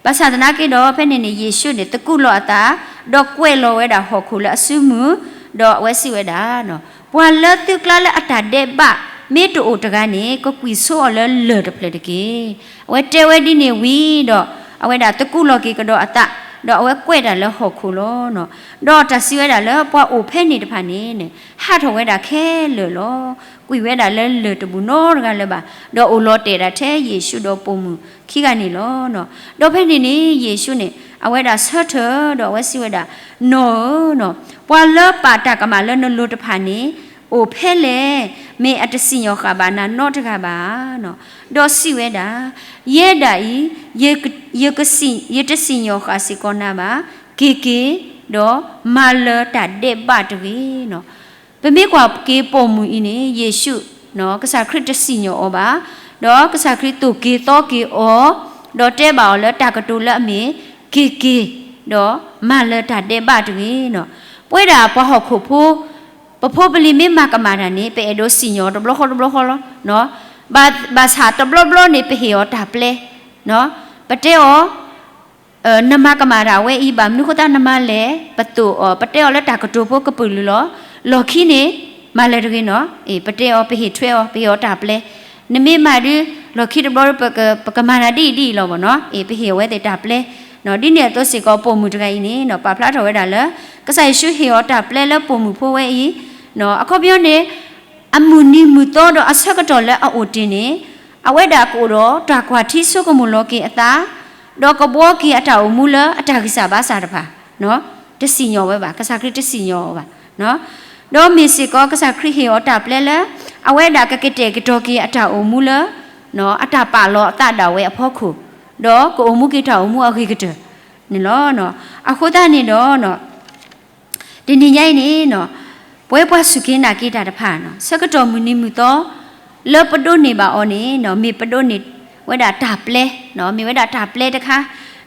ဘၣ်ဆၣ်သနာ်က့ဒီး ဖဲန့ၣ်န့ၣ် ယ့ၣ်ၡူးန့ၣ် သကူးလီၤအသး ဒီးကွဲးလီၤဝဲဒၣ်ဟီၣ်ခိၣ်လၢအစုမုၢ်, ဒီးအဝဲစံးဝဲဒၣ် ပှၤလၢသုကျါလၢအတၢ်ဒဲးဘး မ့ၢ်တအိၣ်တဂၤန့ၣ် ကကွံာ်ဆိအီၤလၢလၢၢ်တဖျၢၣ်တက့ၢ်. အဝဲတဲဝဲဒ်န့ၣ်ဝံၤဒီး အဝဲဒၣ်သကူးလီၤက့ၤကဒီးအသး, ဒီးအဝဲကွဲးတၢ်လၢဟီၣ်ခိၣ်လီၤ. ဒီးတၢ်စံးဝဲဒၣ်လၢပှၤအိၣ်ဖဲန့ၣ်တဖၣ်န့ၣ် ဟးထီၣ်ဝဲဒၣ်ခဲလၢာ်လီၤ. ကွံာ်ဝဲဒၣ်လၢလၢၢ်တဘူၣ်နီတဂၤလၢၤဘၣ်, ဒီးအိၣ်လီၤတဲာ်ဒၣ်ထဲယ့ၣ်ၡူးဒီးပိာ်မုၣ်ခံဂၤန့ၣ်လီၤ. ဒီးဖဲန့ၣ်န့ၣ် ယ့ၣ်ၡူးန့ၣ် အဝဲဒၣ်ဆၢထၢၣ်ဒီးအဝဲစံးဝဲဒၣ်, နီၢ်ဧၢ, ပှၤလၢပာ်တၢ်ကမၣ်လၢနလိၤတဖၣ်န့ၣ် အိၣ်ဖဲလဲၣ်. မ့ၢ်အတစံၣ်ညီၣ်ဃာ်ဘၣ်နၤနီတဂၤဘၣ်ဧါ. ဒီးစံးဝဲဒၣ်, ယဲဒၣ်အံၤ ယတစံၣ်ညီၣ်ဃာ်စ့ၢ်ကီးနၤဘၣ်. က့ၤက့ၤ ဒီးမၤလၢၤတၢ်ဒဲးဘးတဂ့ၤ. ပမ့ၢ်ကွၢ်က့ၤပိာ်မုၣ်အံၤန့ၣ် ယ့ၣ်ၡူး ကစၢ်ခရံာ်တစံၣ်ညီၣ်အီၤဘၣ်, ဒီးကစၢ်ခရံာ်သိၣ်က့ၤသီက့ၤအီၤ, ဒီးတဲဘၣ်အီၤလၢတၢ်ကတိၤလၢအမ့ၢ် က့ၤက့ၤ, ဒီးမၤလၢၤတၢ်ဒဲးဘးတဂ့ၤ. ပဝဲဒၣ်ပှၤဟီၣ်ခိၣ်ဖိ ပဖိပလံၤမ့ၢ်မၤကမၣ်တၢ်န့ၣ် ပအဲၣ်ဒိးစံၣ်ညီၣ်တဘျီဃီတဘျီဃီလီၤ. ဘၣ်ဆၣ်တဘျီဘျီန့ၣ် ပဟ့ၣ်အီၤတၢ်ပျဲ, ပတဲအီၤ နမၤကမၣ်တၢ်ဝဲအံၤ ဘၣ်မနုၤဃိသတးနမၤလဲၣ်, ပသိၣ်အီၤ ပတဲအီၤလၢတၢ်ကတိၤဖိကပုာ်လုာ်လီၤ. လီၢ်ခံန့ၣ် မၤလၢၤတဂ့ၤနီၤ, အ့ ပတဲအီၤ ပဟ့ၣ်ထွဲအီၤ ပဟ့ၣ်အီၤတၢ်ပျဲ, နမ့ၢ်မၤဒုး လီၢ်ခံတဘျီဒုး ပကမၤနၤဒ်အံၤဒ်အံၤလီၤဘၣ်နီၤ, အ့ ပဟ့ၣ်အဝဲသ့ၣ်တၢ်ပျဲ. ဒ်န့ၣ်အသိးစ့ၢ်ကီး ပိာ်မုၣ်တဂၤအံၤန့ၣ် ပာ်ဖျါထီၣ်ဝဲဒၣ်လၢ ကစၢ်ယ့ၣ်ၡူးဟ့ၣ်အီၤတၢ်ပျဲလၢပိာ်မုၣ်ဖိဝဲအံၤ, အခီပညီန့ၣ် အမုၢ်နံၤမုၢ်သီဒီးအဆၢကတီၢ်လၢအအိၣ်တ့ၢ်န့ၣ် အဝဲဒၣ်ကအိၣ်ဒီးတၢ်ကွၢ်ထံဆိကမိၣ်လီၤက့ၤအသး, ဒီးကဘှီက့ၤအတၢ်အိၣ်မူလၢအတၢ်ဂံၢ်စၢ်ဘါစၢ်တဖၣ်, တစံၣ်ညီၣ်ဝဲဘၣ်, ကစၢ်ခရံာ်တစံၣ်ညီၣ်အီၤဘၣ်. ဒီးမ့ၢ်စ့ၢ်ကီးကစၢ်ခရံာ်ဟ့ၣ်အီၤတၢ်ပျဲလၢ အဝဲဒၣ်ကကတဲာ်ကတီၤက့ၤအတၢ်အိၣ်မူလၢ အတၢ်ပာ်လီၤအသးဒၣ်ဝဲအဖီခိၣ်, ဒီးကအိၣ်မူက့ၤတၢ်အိၣ်မူအဂ့ၤကတၢၢ်န့ၣ်လီၤ. အဃိသတးန့ၣ်ဒီး တနံၤညါအံၤန့ၣ် ပဝဲပှၤစူၢ်က့ၤနာ်က့ၤတၢ်တဖၣ် ဆၢကတီၢ်မုၢ်နံၤမုၢ်သီ လၢပဒိးန့ၢ်ဘၣ်အီၤန့ၣ် မ့ၢ်ပဒိးန့ၢ်ဝဲဒၣ်တၢ်ပျဲ, မ့ၢ်ဝဲဒၣ်တၢ်ပျဲတခါ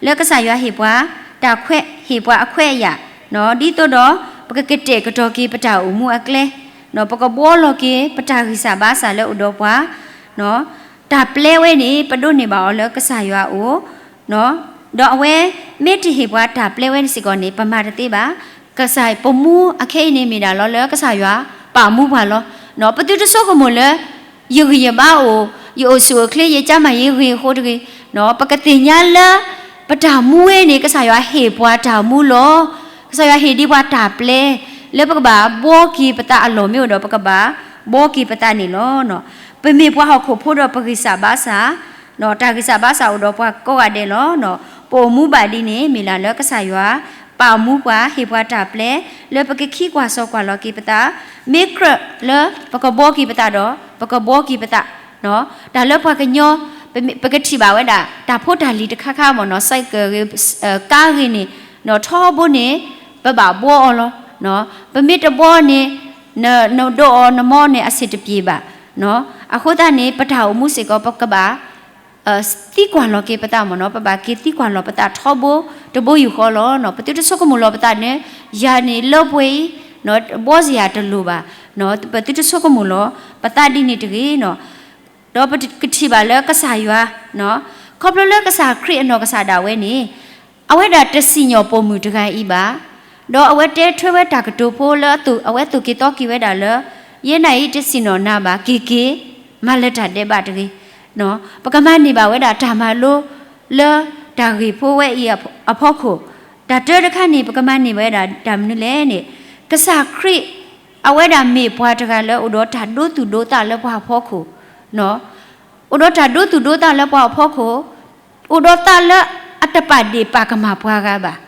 လၢကစၢ်ယွၤဟ့ၣ်ပှၤ တၢ်ခွဲး ဟ့ၣ်ပှၤအခွဲးအယာ်, ဒ်သိးဒီး ပကကတဲာ်ကတီၤက့ၤပတၢ်အိၣ်မူအကျဲ, ပကဘှီလီၤက့ၤပတၢ်ဂံၢ်စၢ်ဘါစၢ်လၢအိၣ်ဒီးပှၤ, တၢ်ပျဲဝဲန့ၣ် ပဒိးန့ၢ်ဘၣ်အီၤလၢကစၢ်ယွၤအအိၣ် ဒီးအဝဲမ့ၢ်တဟ့ၣ်ပှၤတၢ်ပျဲဝဲစ့ၢ်ကီးန့ၣ် ပမၤတသ့ဘၣ်. ကစၢ်ပမူအခါအံၤန့ၣ်မ့ၢ်ဒၣ်လီၤလၢကစၢ်ယွၤပာ်မူပှၤလီၤ. ပသုတဆိကမိၣ်လၢ ယဂံၢ်ယဘါအိၣ်, ယအိၣ်ဆူၣ်အိၣ်ချ့ ယကျန်းမာရေးဂ့ၤအဃိတဂ့ၤ, ပကသ့ၣ်ညါလၢ ပတၢ်မူဝဲန့ၣ် ကစၢ်ယွၤဟ့ၣ်ပှၤတၢ်မူလီၤ. ကစၢ်ယွၤဟ့ၣ်ဒံးပှၤတၢ်ပျဲ လၢပကဘၣ်ဘှီက့ၤပသးအလီၢ်မ့ၢ်အိၣ်ဒီး ပကဘၣ်ဘှီက့ၤပသးန့ၣ်လီၤ. ပမ့ၢ်ပှၤဟီၣ်ခိၣ်ဖိဒီးပဂံၢ်စၢ်ဘါစၢ် တၢ်ဂံၢ်စၢ်ဘါစၢ်အိၣ်ဒီးပှၤကိးဂၤဒဲးလီၤ. ပအိၣ်မူဘၣ်ဒ်န့ၣ် မ့ၢ်လၢ်လၢကစၢ်ယွၤ ပာ်မူပှၤ ဟ့ၣ်ပှၤတၢ်ပျဲ လၢပကခံကွၢ်စီကွၢ်လီၤက့ၤပသး, မ့ၢ်ကြၢးလၢပကဘှီက့ၤပသးဒီး ပကဘှီက့ၤပသး, တၢ်လၢပှၤကညီ ပကထံၣ်ဘၣ်ဝဲဒၣ် တၢ်ဖိတၢ်လံၤတခါခါမ့ၢ်နီၤ စဲးကဲးဂ့ၤ ကါဂ့ၤန့ၣ် ထီဘိန့ၣ် ပဘၣ်ဘှီအီၤလီၤ. ပမ့ၢ်တဘှီန့ၣ် နဒိးအီၤနမၤအီၤန့ၣ် အဆင်တပြေဘၣ်. အဃိသတးန့ၣ် ပတၢ်အိၣ်မူစ့ၢ်ကီး ပကဘၣ် သံကွၢ်လီၤက့ၤပသးမ့ၢ်နီၤ, ပဘၣ်က့ၤသံကွၢ်လီၤပသးထီဘိတဘိယူၢ်ဃီလီၤ. ပသုတဆိကမိၣ်လီၤပသးန့ၣ် ယၤန့ၣ်လၢပှဲၤအံၤ ဘှီစ့ၢ်ယၤတလိၣ်ဘၣ်. ပသုတဆိကမိၣ်လီၤပသးဒ်န့ၣ်တဂ့ၤ. ဒီးပကထံၣ်ဘၣ်လၢကစၢ်ယွၤ ခီဖျိလၢကစၢ်ခရံာ်အနီၢ်ကစၢ်ဒၣ်ဝဲန့ၣ် အဝဲဒၣ်တစံၣ်ညီၣ်ပိာ်မုၣ်တဂၤအံၤဘၣ်. ဒီးအဝဲတဲထွဲဝဲတၢ်ကတိၤဖိလၢအဝဲသိၣ်က့ၤသီက့ၤဝဲဒၣ်လၢ ယဲနၤအံၤတစံၣ်ညီၣ်နၤဘၣ်, က့ၤက့ၤ မၤလၢၤတၢ်ဒဲးဘးတဂ့ၤ. ပကမၤန့ၢ်ဘၣ်ဝဲဒၣ်တၢ်မၤလိလၢတၢ်ဂ့ၢ်ဖိဝဲအံၤအဖီခိၣ်, တၢ်တၢတခါန့ၣ် ပကမၤန့ၢ်ဝဲဒၣ်တၢ်မနုၤလဲၣ်န့ၣ် ကစၢ်ခရံာ် အဝဲဒၣ်မ့ၢ်ပှၤတဂၤလၢအိၣ်ဒီးတၢ်ဒိသူၣ်ဒိသးလၢပှၤအဖီခိၣ် အိၣ်ဒီးတၢ်ဒိသူၣ်ဒိသးလၢပှၤအဖီခိၣ်, အိၣ်ဒီးသးလၢအတပာ်ဒ့ၣ်ပာ်ကမၣ်ပှၤဂၤဘၣ်.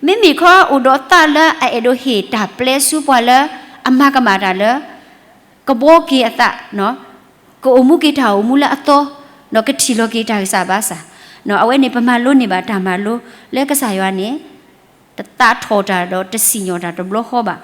မ့မ့ၢ်ခီအိၣ်ဒီးသးလၢအအဲၣ်ဒိးဟ့ၣ်တၢ်ပျဲဆူပှၤလၢအမၤကမၣ်တၢ်လၢ ကဘှီက့ၤအသး, ကအိၣ်မူက့ၤတၢ်အိၣ်မူလၢအသီ, ဒီးကထံၣ်လီၤက့ၤတၢ်ဂံၢ်စၢ်ဘါစၢ်. အဝဲန့ၣ် ပမၤလိန့ၢ်ဘၣ်တၢ်မၤလိလၢကစၢ်ယွၤန့ၣ် တသးထီၣ်တၢ်ဒီးတစံၣ်ညီၣ်တၢ်တဘျီဃီဘၣ်.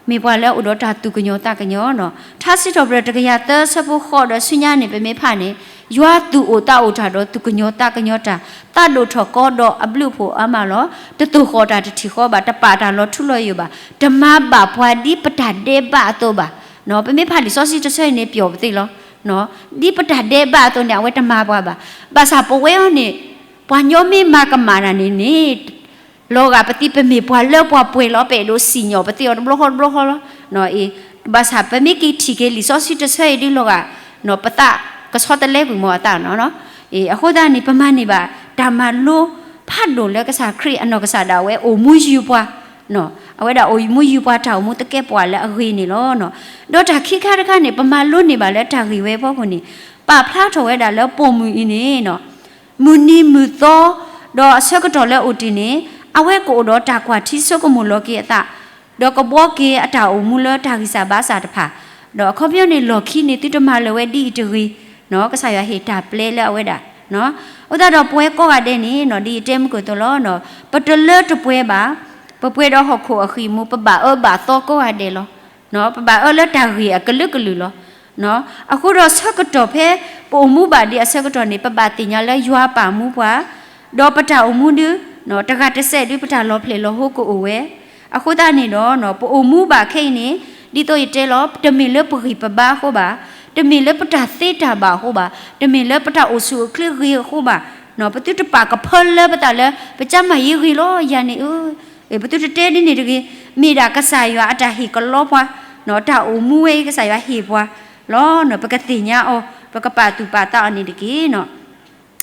မ့ၢ်ပှၤလၢအအိၣ်ဒီးတၢ်သူၣ်ကညီၤသးကညီၤနီၤ. ထါစံးထီၣ်ပတြၢၤတကယၤသၢဆၢဖိဃိးဒီးဆူညါန့ၣ် ပမ့ၢ်ဖးန့ၣ် ယွၤသူၣ်အိၣ်သးအိၣ်တၢ်ဒီးသူၣ်ကညီၤသးကညီၤတၢ်, သးဒိၣ်ထီၣ်ကီဒီးအဘျုးအဖှိၣ်အါမးလီၤ. တသိၣ်ဃီၣ်တၢ်တထံၣ်ဃီဘၣ်, တပာ်တၢ်လီၤထူလီၤယိာ်ဘၣ်, တမၤဘၣ်ပှၤဒ်ပတၢ်ဒဲးဘးအသိးဘၣ်. ပမ့ၢ်ဖးလံာ်စီဆှံတဆၢအံၤန့ၣ် ပျီၣ်ပသ့လီၤ. ဒ်ပတၢ်ဒဲးဘးအသိးန့ၣ် အဝဲတမၤပှၤဘၣ်. ဘၣ်ဆၣ်ပဝဲအံၤန့ၣ် ပှၤညီမ့ၢ်မၤကမၣ်တၢ်န့ၣ်န့ၣ် လီၤဂာ်ပသံ ပမ့ၢ်ပှၤလၢပှၤပှဲၤလီၤ ပအဲၣ်ဒိးစံၣ်ညီၣ်ပသံအီၤတဘျီဃီတဘျီဃီလီၤ. အ့ ဘၣ်ဆၣ်ပမ့ၢ်က့ၤထံၣ်က့ၤလံာ်စီဆှံတဆၢအံၤဒ်လီၤဂာ် ပသးကဆီတလဲကွံာ်မ့ၢ်အသးနီၤ. အ့ အဃိသတးန့ၣ် ပမၤန့ၢ်ဘၣ်တၢ်မၤလိ ဖးဒိၣ်လၢကစၢ်ခရံာ်အနီၢ်ကစၢ်ဒၣ်ဝဲအိၣ်မူယုၢ်ပှၤ အဝဲဒၣ်အိၣ်မူယုၢ်ပှၤတၢ်အိၣ်မူသကဲးပဝးလၢအဂ့ၤန့ၣ်လီၤ. ဒီးတၢ်ခံခါတခါန့ၣ် ပမၤလိန့ၢ်ဘၣ်လၢတၢ်ဂ့ၢ်ဝဲအဖီခိၣ်န့ၣ် ပာ်ဖျါထီၣ်ဝဲဒၣ်လၢပိာ်မုၣ်အံၤန့ၣ် မုၢ်နံၤမုၢ်သီ ဒီးအဆၢကတီၢ်လၢအအိၣ်တ့ၢ်န့ၣ် အဝဲကအိၣ်ဒီးတၢ်ကွၢ်ထံဆိကမိၣ်လီၤက့ၤအသး ဒီးကဘှီက့ၤအတၢ်အိၣ်မူလၢတၢ်ဂံၢ်စၢ်ဘါစၢ်တဖၣ်, ဒီးအခီပညီန့ၣ် လီၢ်ခံန့ၣ် သုတမၤလၢၤဝဲဒ်အံၤတဂ့ၤ, ကစၢ်ယွၤဟ့ၣ်တၢ်ပျဲလၢအဝဲဒၣ်. အဃိသတးဒီးပဝဲကိးဂၤဒဲးန့ၣ် ဒ်ယတဲမုၢ်ကၢၢ်သိးလီၤ, ပတလၢတပှဲၤဘၣ်, ပပှဲၤဒီးဟီၣ်ခိၣ်အဃံၢ်မူ ပဘၣ်အၢဘၣ်သီကိးဂၤဒဲးလီၤ. ပဘၣ်အၢလၢတၢ်ဂ့ၢ်အကလုာ်ကလုာ်လီၤ. အဃိဒီးဆၢကတီၢ်ဖဲပအိၣ်မူဘၣ်ဒံးအဆၢကတီၢ်န့ၣ် ပဘၣ်သ့ၣ်ညါလၢယွၤပာ်မူပှၤ, ဒီးပတၢ်အိၣ်မူဒုး တဂၤတစဲးဒုး ပတၢ်လီၤဖျဲၣ်လီၤဟိကအိၣ်ဝဲ. အဃိသတးန့ၣ်ဒီး ပအိၣ်မူဘၣ်ခဲအံၤန့ၣ် ဒ်သိးယတဲလီၤ တမ့ၢ်လၢပဂံၢ်ပဘါအဃိဘၣ်, တမ့ၢ်လၢပတၢ်သ့တၢ်ဘၣ်အဃိဘၣ်, တမ့ၢ်လၢပတၢ်အိၣ်ဆူၣ်အိၣ်ချ့ဂ့ၤအဃိဘၣ်, ပသုတပာ်ကဖၢလၢပသးလၢ ပကျန်းမာရေးဂ့ၤလီၤ ယၤန့ၣ်ဧၢ, ပသုတတဲဒ်န့ၣ်တဂ့ၤ. မ့ၢ်ဒၣ်ကစၢ်ယွၤအတၢ်ဟ့ၣ်ကလီပှၤ, တၢ်အိၣ်မူဝဲအံၤ ကစၢ်ယွၤဟ့ၣ်ပှၤလီၤ. ပကသ့ၣ်ညါအီၤ, ပကပာ်သူၣ်ပာ်သးအီၤန့ၣ်တက့ၢ်.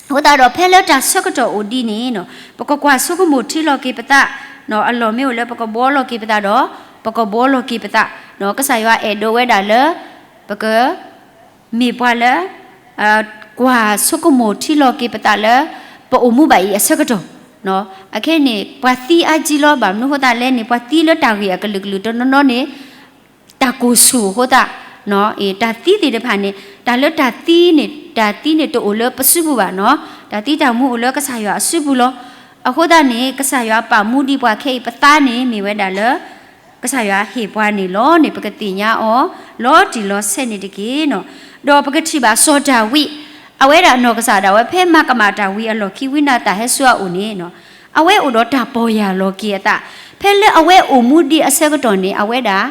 အဃိသတးဒီး ဖဲလၢတၢ်ဆၢကတီၢ်အိၣ်ဒံးန့ၣ် ပကကွၢ်ဆိကမိၣ်ထံလီၤက့ၤပသး, အလီၢ်မ့ၢ်အိၣ်လၢပကဘှီလီၤက့ၤပသးဒီး ပကဘှီလီၤက့ၤပသး, ကစၢ်ယွၤအဲၣ်ဒိးဝဲဒၣ်လၢ ပက မ့ၢ်ပှၤလၢ ကွၢ်ဆိကမိၣ်ထံလီၤက့ၤပသးလၢ ပအိၣ်မူဘၣ်အံၤအဆၢကတီၢ်, အခဲအံၤန့ၣ် ပှၤသံအါကံလီၤ. ဘၣ်မနုၤအဃိသတးလဲၣ်န့ၣ် ပှၤသံလၢတၢ်ဂ့ၢ်အကလုာ်ကလုာ်တနီၤနီၤန့ၣ် တၢ်ကိၢ်ဆူၣ်အဃိသတး, တၢ်သံသ့ၣ်တဖၣ်န့ၣ် တၢ်လၢတၢ်သံန့ၣ် တၢ်သံန့ၣ်တအိၣ်လၢပစုပူၤဘၣ်နီၤ, တၢ်သံတၢ်မူအိၣ်လၢကစၢ်ယွၤအစုပူၤလီၤ. အဃိသတးန့ၣ် ကစၢ်ယွၤပာ်မူဒံးပှၤခဲအံၤ ပသးန့ၣ်မ့ၢ်ဝဲဒၣ်လၢ ကစၢ်ယွၤဟ့ၣ်ပှၤန့ၣ်လီၤန့ၣ် ပကသ့ၣ်ညါအီၤ လီၤတံၢ်လီၤဆဲးန့ၣ်တက့ၢ်နီၤ. ဒီးပကထံၣ်ဘၣ်စီၤဒၤဝံး အဝဲဒၣ်နီၢ်ကစၢ်ဒၣ်ဝဲ ဖဲမၤကမၣ်တၢ်ဝံၤအလီၢ်ခံ ဝံနၤသၣ်ဟဲဆူအအိၣ်န့ၣ် အဝဲအိၣ်ဒီးတၢ်ပီၢ်ယၢ်လီၤက့ၤအသး, ဖဲလၢအဝဲအိၣ်မူဒံးအဆၢကတီၢ်န့ၣ် အဝဲဒၣ်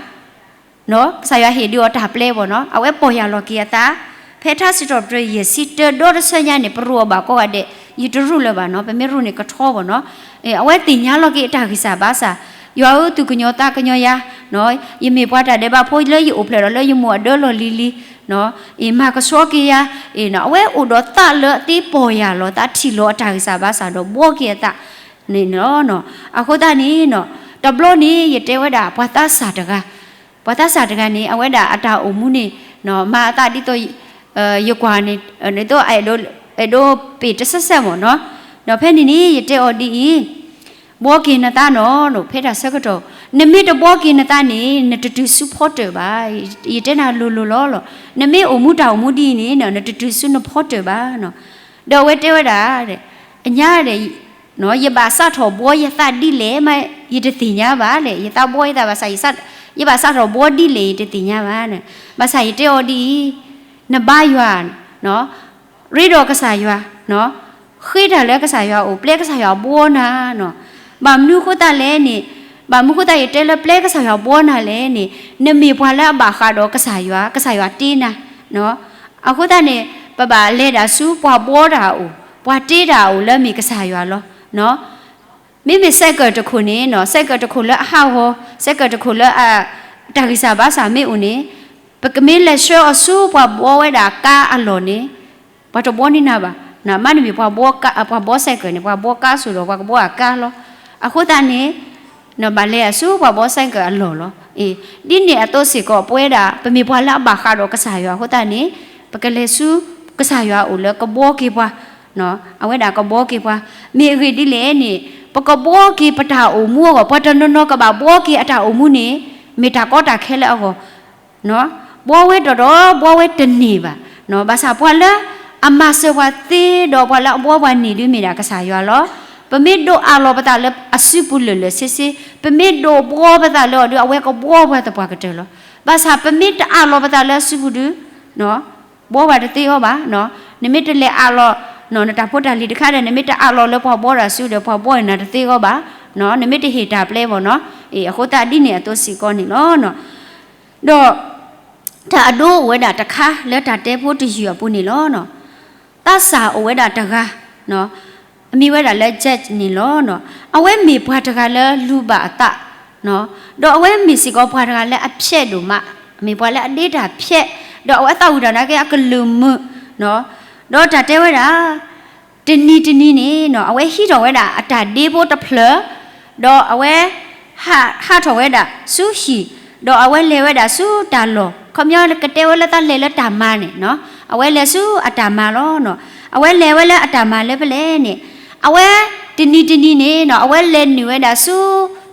ကစၢ်ယွၤဟ့ၣ်ဒုးအီၤတၢ်ပျဲဘၣ်နီၤ, အဝဲပီၢ်ယၢ်လီၤက့ၤအသး, ဖဲထါစံးထီၣ်ပတြၢၤယဲၢ်ဆံတၢ ဒီတဆၢညါန့ၣ် ပရူးအီၤဘၣ်ကိးဂၤဒဲး, ယတရူးလၢၤဘၣ်နီၤ, ပမ့ၢ်ရူးန့ၣ်ကထီဘၣ်နီၤ. အဝဲသ့ၣ်ညါလီၤက့ၤအတၢ်ဂံၢ်စၢ်ဘါစၢ်, ယွၤဧၢ သူၣ်ကညီၤသးကညီၤယၤ, ယမ့ၢ်ပှၤတၢ်ဒဲးဘးဖိလၢယအိၣ်ဖျဲၣ်ဒီးလၢယမိၢ်အဒၢလီၢ်လံၤလံၤ, မၤကဆှီက့ၤယၤ, အဝဲအိၣ်ဒီးသးလၢအသ့ပီၢ်ယၢ်လီၤသး ထံၣ်လီၤအတၢ်ဂံၢ်စၢ်ဘါစၢ်ဒီးဘှီက့ၤအသးန့ၣ်လီၤ. အဃိသတးန့ၣ် တဘျီန့ၣ် ယတဲဝဲဒၣ် ပှၤသးစၢ်တဂၤ, ပှၤသးစၢ်တဂၤန့ၣ် အဝဲဒၣ်အတၢ်အိၣ်မူန့ၣ် မၤအသးဒ်သိး ယကွၢ်န့ၣ် ဒ်သိး အဲၣ်ဒိးပ့ၢ်တဆဲးဆဲးမ့ၢ်နီၤ, ဒီးဖဲန့ၣ်န့ၣ် ယတဲအီၤဒ်အံၤ, ဘှီက့ၤနသးနီၤ, ဖဲတၢ်ဆၢကတီၢ် နမ့ၢ်တဘှီက့ၤနသးန့ၣ် နတတုၤဆူဖီတၢၣ်ဘၣ်. ယတဲနၤလိၤလိၤလီၤလီၤ, နမ့ၢ်အိၣ်မူတၢ်အိၣ်မူဒ်အံၤန့ၣ် နတတုၤဆူနဖီတၢၣ်ဘၣ်နီၤ. ဒီးအဝဲတဲဝဲဒၣ် အညါဒီး ယဘၣ်စးထီၣ်ဘှီယသးဒ်လဲၣ်မး ယတသ့ၣ်ညါဘၣ်လဲၣ်, ယသးဘှီယသးဘၣ်ဆၣ် ယဘၣ်စးထီၣ်ဘှီဒ်လဲၣ် ယတသ့ၣ်ညါဘၣ်. ဘၣ်ဆၣ်ယတဲအီၤဒ်အံၤ, နဘါယွၤ ရ့ဒီးကစၢ်ယွၤ, ဃ့တၢ်လၢကစၢ်ယွၤအိၣ် ပျဲကစၢ်ယွၤဘှီနၤနီၤ. ဘၣ်မနုၤအဃိသတးလဲၣ်န့ၣ်, ဘၣ်မနုၤအဃိသတးယတဲလၢပျဲကစၢ်ယွၤဘှီနၤလဲၣ်န့ၣ်, နမ့ၢ်ပှၤလၢအဘၣ်ဃးဒီးကစၢ်ယွၤ, ကစၢ်ယွၤတ့နၤ. အဃိသတးန့ၣ် ပဘၣ်လဲၤဒၣ်ဆူပှၤဘှီတၢ်အအိၣ်, ပှၤတ့တၢ်အအိၣ်လၢမ့ၢ်ကစၢ်ယွၤလီၤ. မ့မ့ၢ် cycle တခိၣ်န့ၣ်နီၤ, cycle တခိၣ်လၢအဟးဂီၤ, cycle တခိၣ်လၢအ တၢ်ဂံၢ်စၢ်ဘါစၢ်မ့ၢ်အိၣ်န့ၣ်, ပကမ့ၢ်လဲၤဆှၢအီၤဆူပှၤဘှီဝဲဒၣ်ကါအလီၢ်န့ၣ်, ပှၤတဘှီန့ၢ်နၤဘၣ်. မ့မ့ၢ်ပှၤဘှီ cycle န့ၣ် ပှၤဘှီကါစိၤဒီး ပှၤကဘှီအကါလီၤ. အဃိသတးန့ၣ် နဘၣ်လဲၤအဆူပှၤဘှီ cycle အလီၢ်လီၤ. ဒ်န့ၣ်အသိးစ့ၢ်ကီး ပဝဲဒၣ် ပမ့ၢ်ပှၤလၢအဘၣ်ဃးဒီးကစၢ်ယွၤအဃိသတးန့ၣ်, ပကလဲၤဆူကစၢ်ယွၤအအိၣ်လၢကဘှီက့ၤပှၤ, အဝဲဒၣ်ကဘှီက့ၤပှၤ. မ့ၢ်အဂ့ၢ်ဒ်လဲၣ်န့ၣ်, ပကဘှီက့ၤပတၢ်အိၣ်မူအဂီၢ်, ပှၤတနီၤနီၤကဘၣ်ဘှီက့ၤအတၢ်အိၣ်မူန့ၣ် မ့ၢ်တၢ်ကီတၢ်ခဲလၢအဂီၢ် ဘှီဝဲဒီးဒီး ဘှီဝဲတန့ၢ်ဘၣ်. ဘၣ်ဆၣ်ပှၤလၢအမၤစၢၤပှၤသ့ ဒီးပှၤလၢအဘှီပှၤန့ၢ်ဒုးမ့ၢ်ဒၣ်ကစၢ်ယွၤလီၤ. ပမ့ၢ်ဒိးအးလီၤပသးလၢအစုပူၤလၢာ်လၢာ်ဆ့ဆ့, ပမ့ၢ်ဒိးဘှီပသးလၢအီၤဒုး အဝဲကဘှီပှၤသပှၢ်ကတၢၢ်လီၤ. ဘၣ်ဆၣ်ပမ့ၢ်တအးလီၤပသးလၢအစုပူၤဒုး ဘှီပှၤတသ့အီၤဘၣ်. နမ့ၢ်တလဲၤအးလီၤ နတၢ်ဖိတၢ်လံၤတခါဒီး နမ့ၢ်တအးလီၤလၢပှၤဘှီတၢ်စုဒီး ပှၤဘှီန့ၢ်နၤတသ့အီၤဘၣ်. နမ့ၢ်တဟ့ၣ်တၢ်ပျဲဘၣ်နီၤ. အဃိသတးဒ်န့ၣ်အသိးစ့ၢ်ကီးန့ၣ်လီၤ. ဒီး တၢ်အဒိအိၣ်ဝဲဒၣ်တခါလၢတၢ်တဲဖိတယုၢ်အပူၤန့ၣ်လီၤ. သးစၢ်အိၣ်ဝဲဒၣ်တဂၤ အမံၤဝဲဒၣ်လၢ Jack န့ၣ်လီၤ. အဝဲမ့ၢ်ပှၤတဂၤလၢလူၤဘၣ်အသး, ဒီးအဝဲမ့ၢ်စ့ၢ်ကီးပှၤတဂၤလၢအဖျဲးဒိၣ်မး, မ့ၢ်ပှၤလၢအဒ့တၢ်ဖျဲး, ဒီးအဝဲသးဝံၣ်တၢ်နာ်က့အကလုၢ်မုာ်, ဒီးတၢ်တဲဝဲဒၣ် တနံၤတနံၤန့ၣ် အဝဲဟံးထီၣ်ဝဲဒၣ်အတၢ်ဒ့ဖိတဖျၢၣ်, ဒီးအဝဲ ဟးထီၣ်ဝဲဒၣ်ဆူဟံၣ်, ဒီးအဝဲလဲၤဝဲဒၣ်ဆူတၢ်လီၢ်, ခီပညီကတဲဝဲလၢသးလဲၤလၢတၢ်မၤန့ၣ်, အဝဲလဲၤဆူအတၢ်မၤလီၤ. အဝဲလဲၤဝဲလၢအတၢ်မၤလၢဖဲလဲၣ်န့ၣ်, အဝဲတနံၤတနံၤန့ၣ် အဝဲလဲၤနုာ်ဝဲဒၣ်ဆူ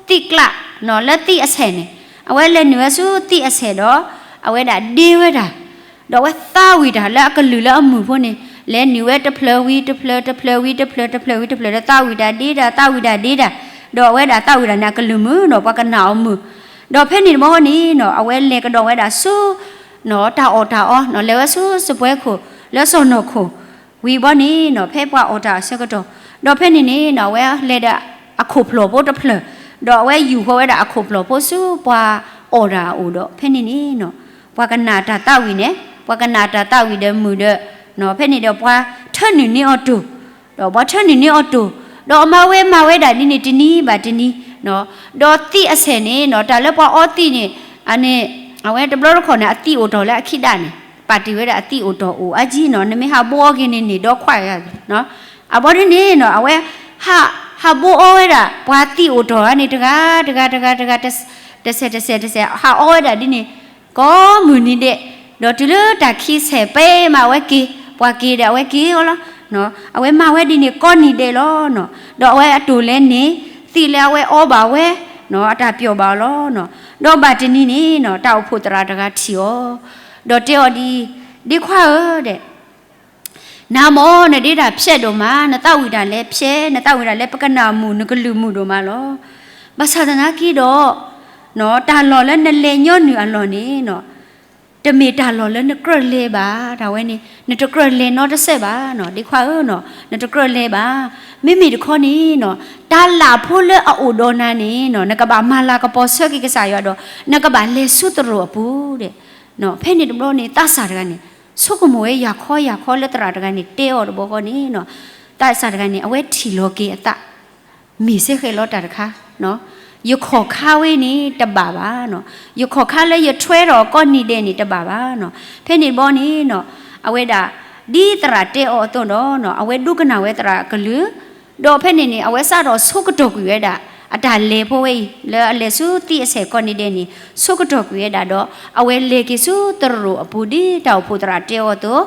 သံးကျး လၢသံးအဆဲးန့ၣ်, အဝဲလဲၤနုာ်ဝဲဆူသံးအဆဲးဒီး အဝဲဒၣ်ဒ့ဝဲဒၣ် ဒီးအဝဲသးဝံၣ်တၢ်လၢအကလုၢ်လၢအမုာ်ဖိန့ၣ်, လဲၤနုာ်ဝဲတဖျၢၣ်ဝံၤတဖျၢၣ် တဖျၢၣ်ဝံၤတဖျၢၣ် တဖျၢၣ်ဝံၤတဖျၢၣ်ဒီး သးဝံၣ်တၢ်ဒ့တၢ် သးဝံၣ်တၢ်ဒ့တၢ်, ဒီးအဝဲဒၣ်သးဝံၣ်တၢ်န့ၣ် အကလုၢ်မုာ်ဒီးပှၤကနာ်အီၤမုာ်, ဒီးဖဲန့ၣ်တဘျီဃီန့ၣ်နီၤ အဝဲလဲၤကဒီးဝဲဒၣ်ဆူ တၢ်အီၣ်တၢ်အီနီၤ လဲၤဝဲဆူစပွဲခိၣ် လၢစီၢ်နီၤခိၣ် ဝံၤဘီန့ၣ်နီၤ ဖဲပှၤအီၣ်တၢ်အဆၢကတီၢ်, ဒီးဖဲန့ၣ်န့ၣ်နီၤ အဝဲလဲၤဒီးအခိၣ်ဖျီၣ်ဖိတဖျၢၣ်, ဒီးအဝဲယူာ်ဃီဝဲဒၣ်အခိၣ်ဖျီၣ်ဖိဆူပှၤအီၣ်တၢ်အအိၣ်ဒီး ဖဲန့ၣ်န့ၣ်နီၤ ပှၤကနာ်တၢ်သးဝံၣ်န့ၣ် ပှၤကနာ်တၢ်သးဝံၣ်ဒီးမုာ်ဒီး ဖဲန့ၣ်ဒီးပှၤထၢနုာ်န့ၢ်အီၤတိၢ်, ဒီးပှၤထၢနုာ်န့ၢ်အီၤတိၢ်, ဒီးအမၤဝဲမၤဝဲဒၣ်ဒ်န့ၣ်တနံၤဘၣ်တနံၤ, ဒီးသံးအဆဲၣ်န့ၣ်နီၤ တၢ်လၢပှၤအီသံးန့ၣ် အန့ၣ် အဝဲတဘျီတခီၣ်န့ၣ် အသံးအိၣ်တီၢ်လၢအခံဒၣ်န့ၣ် ပာ်တ့ၢ်ဝဲဒၣ်အသံးအိၣ်တီၢ်အိၣ်အါကံနီၤ နမ့ၢ်ဟးဘိအီက့ၤန့ၣ်န့ၣ် ဒီခွါဂၤနီၤ, အဘီဒ်န့ၣ်နီၤ အဝဲ ဟးဘိအီဝဲဒၣ် ပှၤသံးအိၣ်တီၢ်န့ၣ် တဂၤတဂၤတဂၤတဂၤ တဆဲးတဆဲးတဆဲး ဟးအီဝဲဒၣ်ဒ်န့ၣ် ကိးမုၢ်နံၤဒဲး, ဒီးတုၤလၢတၢ်ခံဆဲးပဲမးအဝဲက့ၤ, ပှၤက့ၤဒီးအဝဲက့ၤအီၤလီၤ. အဝဲမၤဝဲဒ်န့ၣ်ကိးနံၤဒဲးလီၤ. ဒီးအဝဲအတိၢ်လဲၤန့ၣ် သံးလၢအဝဲအီဘၣ်ဝဲ အတၢ်ပျီၣ်ဘၣ်အီၤလီၤ. ဒီးဘၣ်တနံၤန့ၣ်နီၤ တၢ်အိၣ်ဖှိၣ်သရၣ်တဂၤထံၣ်အီၤ, ဒီးတဲအီၤဒ်အံၤ, ဒ့ခွါဧၢ, နမ့ၢ်နဒ့တၢ်ဖျဲးဒိၣ်မး, နသးဝံၣ်တၢ်လဲၤဖျဲး, နသးဝံၣ်တၢ်လဲၤပကနၣ်မုာ် နကလုၢ်မုာ်ဒိၣ်မးလီၤ. ဘၣ်ဆၣ်သနာ်က့ဒီး တၢ်လီၢ်လၢနလဲၤညီနုၢ်အလီၢ်န့ၣ်နီၤ တမ့ၢ်တၢ်လီၢ်လၢနကြၢးလဲၤဘၣ်, တၢ်ဝဲန့ၣ် နတကြၢးလဲၤနီတစဲးဘၣ်နီၤ, ဒ့ခွါဧၢနီၤ နတကြၢးလဲၤဘၣ်. မ့မ့ၢ်တခီန့ၣ်နီၤ တၢ်လၢ်ဖိလၢအအိၣ်ဒီးနၤန့ၣ်နီၤ နကဘၣ်မၤလၤကပီၤဆၢက့ၤကစၢ်ယွၤဒီး နကဘၣ်လဲၤဆူသရိာ်အပူၤဒီး ဖဲန့ၣ်တဘျီန့ၣ် သးစၢ်တဂၤန့ၣ် ဆိကမိၣ်ဝဲယၤခီယၤခီလၢသရၣ်တဂၤန့ၣ် တဲအီၤတဘျီဃီန့ၣ်နီၤ သးစၢ်တဂၤန့ၣ် အဝဲထံၣ်လီၤက့ၤအသး မ့ၢ်စ့ၢ်ကီးလီၤတၢ်တခါ, ယခီၣ်ခါဝဲန့ၣ်တဘၣ်ဘၣ်နီၤ, ယခီၣ်ခါလၢယထွဲထီၣ်ကိးနံၤဒဲးန့ၣ်တဘၣ်ဘၣ်နီၤ. ဖဲန့ၣ်တဘျီန့ၣ်နီၤ အဝဲဒၣ် ဒ်သရၣ်တဲအီၤအသိးဒီးနီၤ အဝဲဒိကနၣ်ဝဲသရၣ်အကလုၢ်, ဒီးဖဲန့ၣ်န့ၣ် အဝဲစးထီၣ်ဆိကတီၢ်ကွံာ်ဝဲဒၣ် အတၢ်လဲၤဖိဝဲအံၤ လၢအလဲၤဆူသံးအဆဲၣ်ကိးနံၤဒဲးန့ၣ် ဆိကတီၢ်ကွံာ်ဝဲဒၣ်ဒီး အဝဲလဲၤက့ၤဆူသရိာ်အပူၤဒ်တၢ်အိၣ်ဖှိၣ်သရၣ်တဲအီၤအသိး,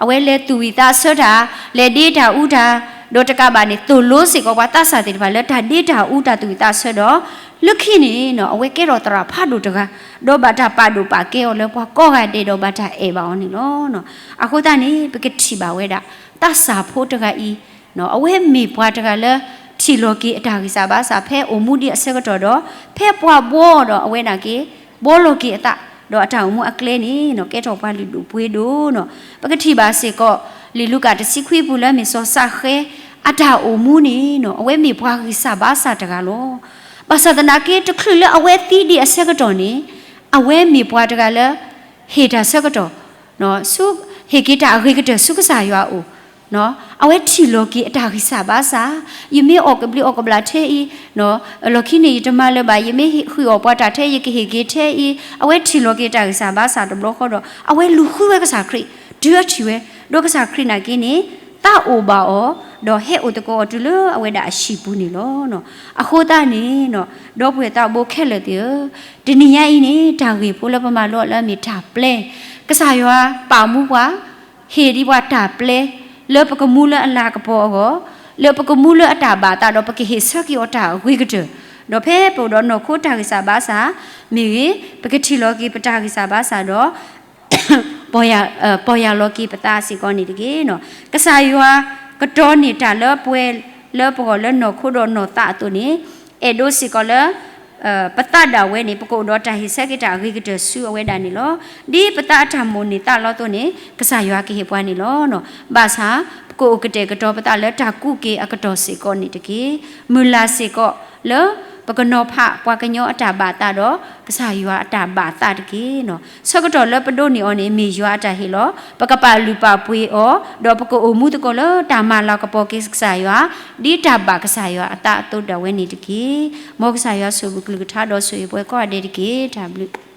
အဝဲလဲၤသူၣ်ဝံၣ်သးဆၢတၢ်, လဲၤဒ့တၢ်အူတၢ်, ဒီးတကးဘၣ်န့ၣ် သိၣ်လိစ့ၢ်ကီးပှၤသးစၢ်သ့ၣ်တဖၣ်လၢတၢ်ဒ့တၢ်အူတၢ်သူၣ်ဝံၣ်သးဆၢဒီး လၢခံန့ၣ်နီၤ အဝဲကဲထီၣ်သရၣ်ဖးဒိၣ်တဂၤ, ဒီးဘၣ်တၢ်ပာ်ဒိၣ်ပာ်ကဲအီၤလၢပှၤကိးဂၤဒဲးဒီးဘၣ်တၢ်အဲၣ်ဘၣ်အီၤန့ၣ်လီၤ. အဃိသတးန့ၣ် ပကထံၣ်ဘၣ်ဝဲဒၣ် သးစၢ်ဖိတဂၤအံၤ အဝဲမ့ၢ်ပှၤတဂၤလၢ ထံၣ်လီၤက့ၤအတၢ်ဂံၢ်စၢ်ဘါစၢ် ဖဲအိၣ်မူဒံးအဆၢကတီၢ်ဒီး ဖဲပှၤဘှီဒီးအဝဲဒၣ်က့ၤ ဘှီလီၤက့ၤအသး ဒီးအတၢ်အိၣ်မူအကျဲန့ၣ်နီၤ ကဲထီၣ်ပှၤလုၢ်ဒိၣ်ပှ့ၤဒိၣ်နီၤ. ပကထံၣ်ဘၣ်စ့ၢ်ကီး လံာ်လူၤကၣ်တဆံခွံပူၤလၢမ့ၢ်စီၤစးဃဲ အတၢ်အိၣ်မူန့ၣ်နီၤ အဝဲမ့ၢ်ပှၤဂံၢ်စၢ်ဘါစၢ်တဂၤလီၤ. ဘၣ်ဆၣ်သနာ်က့ တချုးလၢအဝဲသံဒံးအဆၢကတီၢ်န့ၣ် အဝဲမ့ၢ်ပှၤတဂၤလၢ ဟ့ၣ်တၢ်ဆၢကတီၢ် ဆူ ဟ့ၣ်က့ၤတၢ်အဂ့ၤကတၢၢ်ဆူကစၢ်ယွၤအအိၣ်, အဝဲထံၣ်လီၤက့ၤအတၢ်ဂံၢ်စၢ်ဘါစၢ်, ယမ့ၢ်အီၣ်ကဘျံးအီၣ်ကဘျၣ်ထဲအံၤ, လီၢ်ခံန့ၣ်ယတမၤလၢၤဘၣ်, ယမ့ၢ်ဃုာ်အီၣ်ပှၤတၢ်ထဲ ယကဟ့ၣ်က့ၤထဲအံၤ, အဝဲထံၣ်လီၤက့ၤတၢ်ဂံၢ်စၢ်ဘါစၢ်တဘျီဃီဒီး အဝဲလူၤဃုဝဲကစၢ်ခရံာ်, တုၤအထံၣ်ဝဲ, ဒီးကစၢ်ခရံာ်နာ်က့န့ၣ် သးအိၣ်ဘၣ်အီၤ, ဒီးဟဲအိၣ်သကိးအီၤတုၤလၢအဝဲဒၣ်အဟံၣ်ပူၤန့ၣ်လီၤ. အဃိသတးန့ၣ်နီၤ ဒီပုၢ်ဝဲၢ်သးဘိခဲလၢာ်သ့ၣ်ဧၢ, တနံၤညါအံၤန့ၣ် တၢ်ဂ့ၢ်ဖိလၢပမၤလိအီၤလၢအမ့ၢ်တၢ်ပျဲ, ကစၢ်ယွၤပာ်မူပှၤ ဟ့ၣ်ဒံးပှၤတၢ်ပျဲ လၢပကမူလၢအလၤကပီၤအဂီၢ်, လၢပကမူလၢအတၢ်ဘၣ်သးဒီး ပကဟ့ၣ်ဆၢက့ၤအီၤတၢ်အဂ့ၤကတၢၢ်, ဒီးဖဲပအိၣ်ဒီးနီၢ်ခိတၢ်ဂံၢ်စၢ်ဘါစၢ်မ့ၢ်ဂ့ၤ, ပကထံၣ်လီၤက့ၤပတၢ်ဂံၢ်စၢ်ဘါစၢ်ဒီး ပီၢ်ယၢ်လီၤက့ၤပသးစ့ၢ်ကီးန့ၣ်တက့ၢ်. ကစၢ်ယွၤကတီၤန့ၢ်တၢ်လၢပှဲၤလၢပဂီၢ်လၢနီၢ်ခိဒီးနီၢ်သးအသိးန့ၣ်, အဲၣ်ဒိးစ့ၢ်ကီးလၢ ပသးဒၣ်ဝဲန့ၣ် ပကအိၣ်ဒီးတၢ်ဟ့ၣ်ဆၢက့ၤတၢ်အဂ့ၤကတၢၢ်ဆူအဝဲဒၣ်န့ၣ်လီၤ. ဒ်ပသးအတၢ်မိၣ်န့ၢ်သးလီၤအသိးန့ၣ် ကစၢ်ယွၤကဟ့ၣ်ပှၤန့ၣ်လီၤ. ဘၣ်ဆၣ် ပကအိၣ်ကတဲာ်ကတီၤပသးလၢတၢ်ကူးက့ၤအကတီၢ်စ့ၢ်ကီးန့ၣ်တက့ၢ်. မုၢ်လၢ်စ့ၢ်ကီးလၢ ပကနီၤဖးပှၤကညီအတၢ်ဘၣ်သးဒီး ကစၢ်ယွၤအတၢ်ဘၣ်သးတက့ၢ်. ဆၢကတီၢ်လၢပဒိးန့ၢ်အီၤန့ၣ် မ့ၢ်ယွၤအတၢ်ဟ့ၣ်လီၤ. ပကပာ်လုၢ်ပာ်ပှ့ၤအီၤ, ဒီးပကအိၣ်မူသကိးလၢတၢ်မၤလၤကပီၤက့ၤကစၢ်ယွၤ, ဒ်တၢ်ဘၣ်ကစၢ်ယွၤအသးအသိးဒၣ်ဝဲန့ၣ်တက့ၢ်. မ်ကစၢ်ယွၤဆိၣ်ဂ့ၤကလုၢ်ကထါဒီးဆိၣ်ဂ့ၤပှၤကိးဂၤဒဲးတက့ၢ်. တၢ်ဘျုး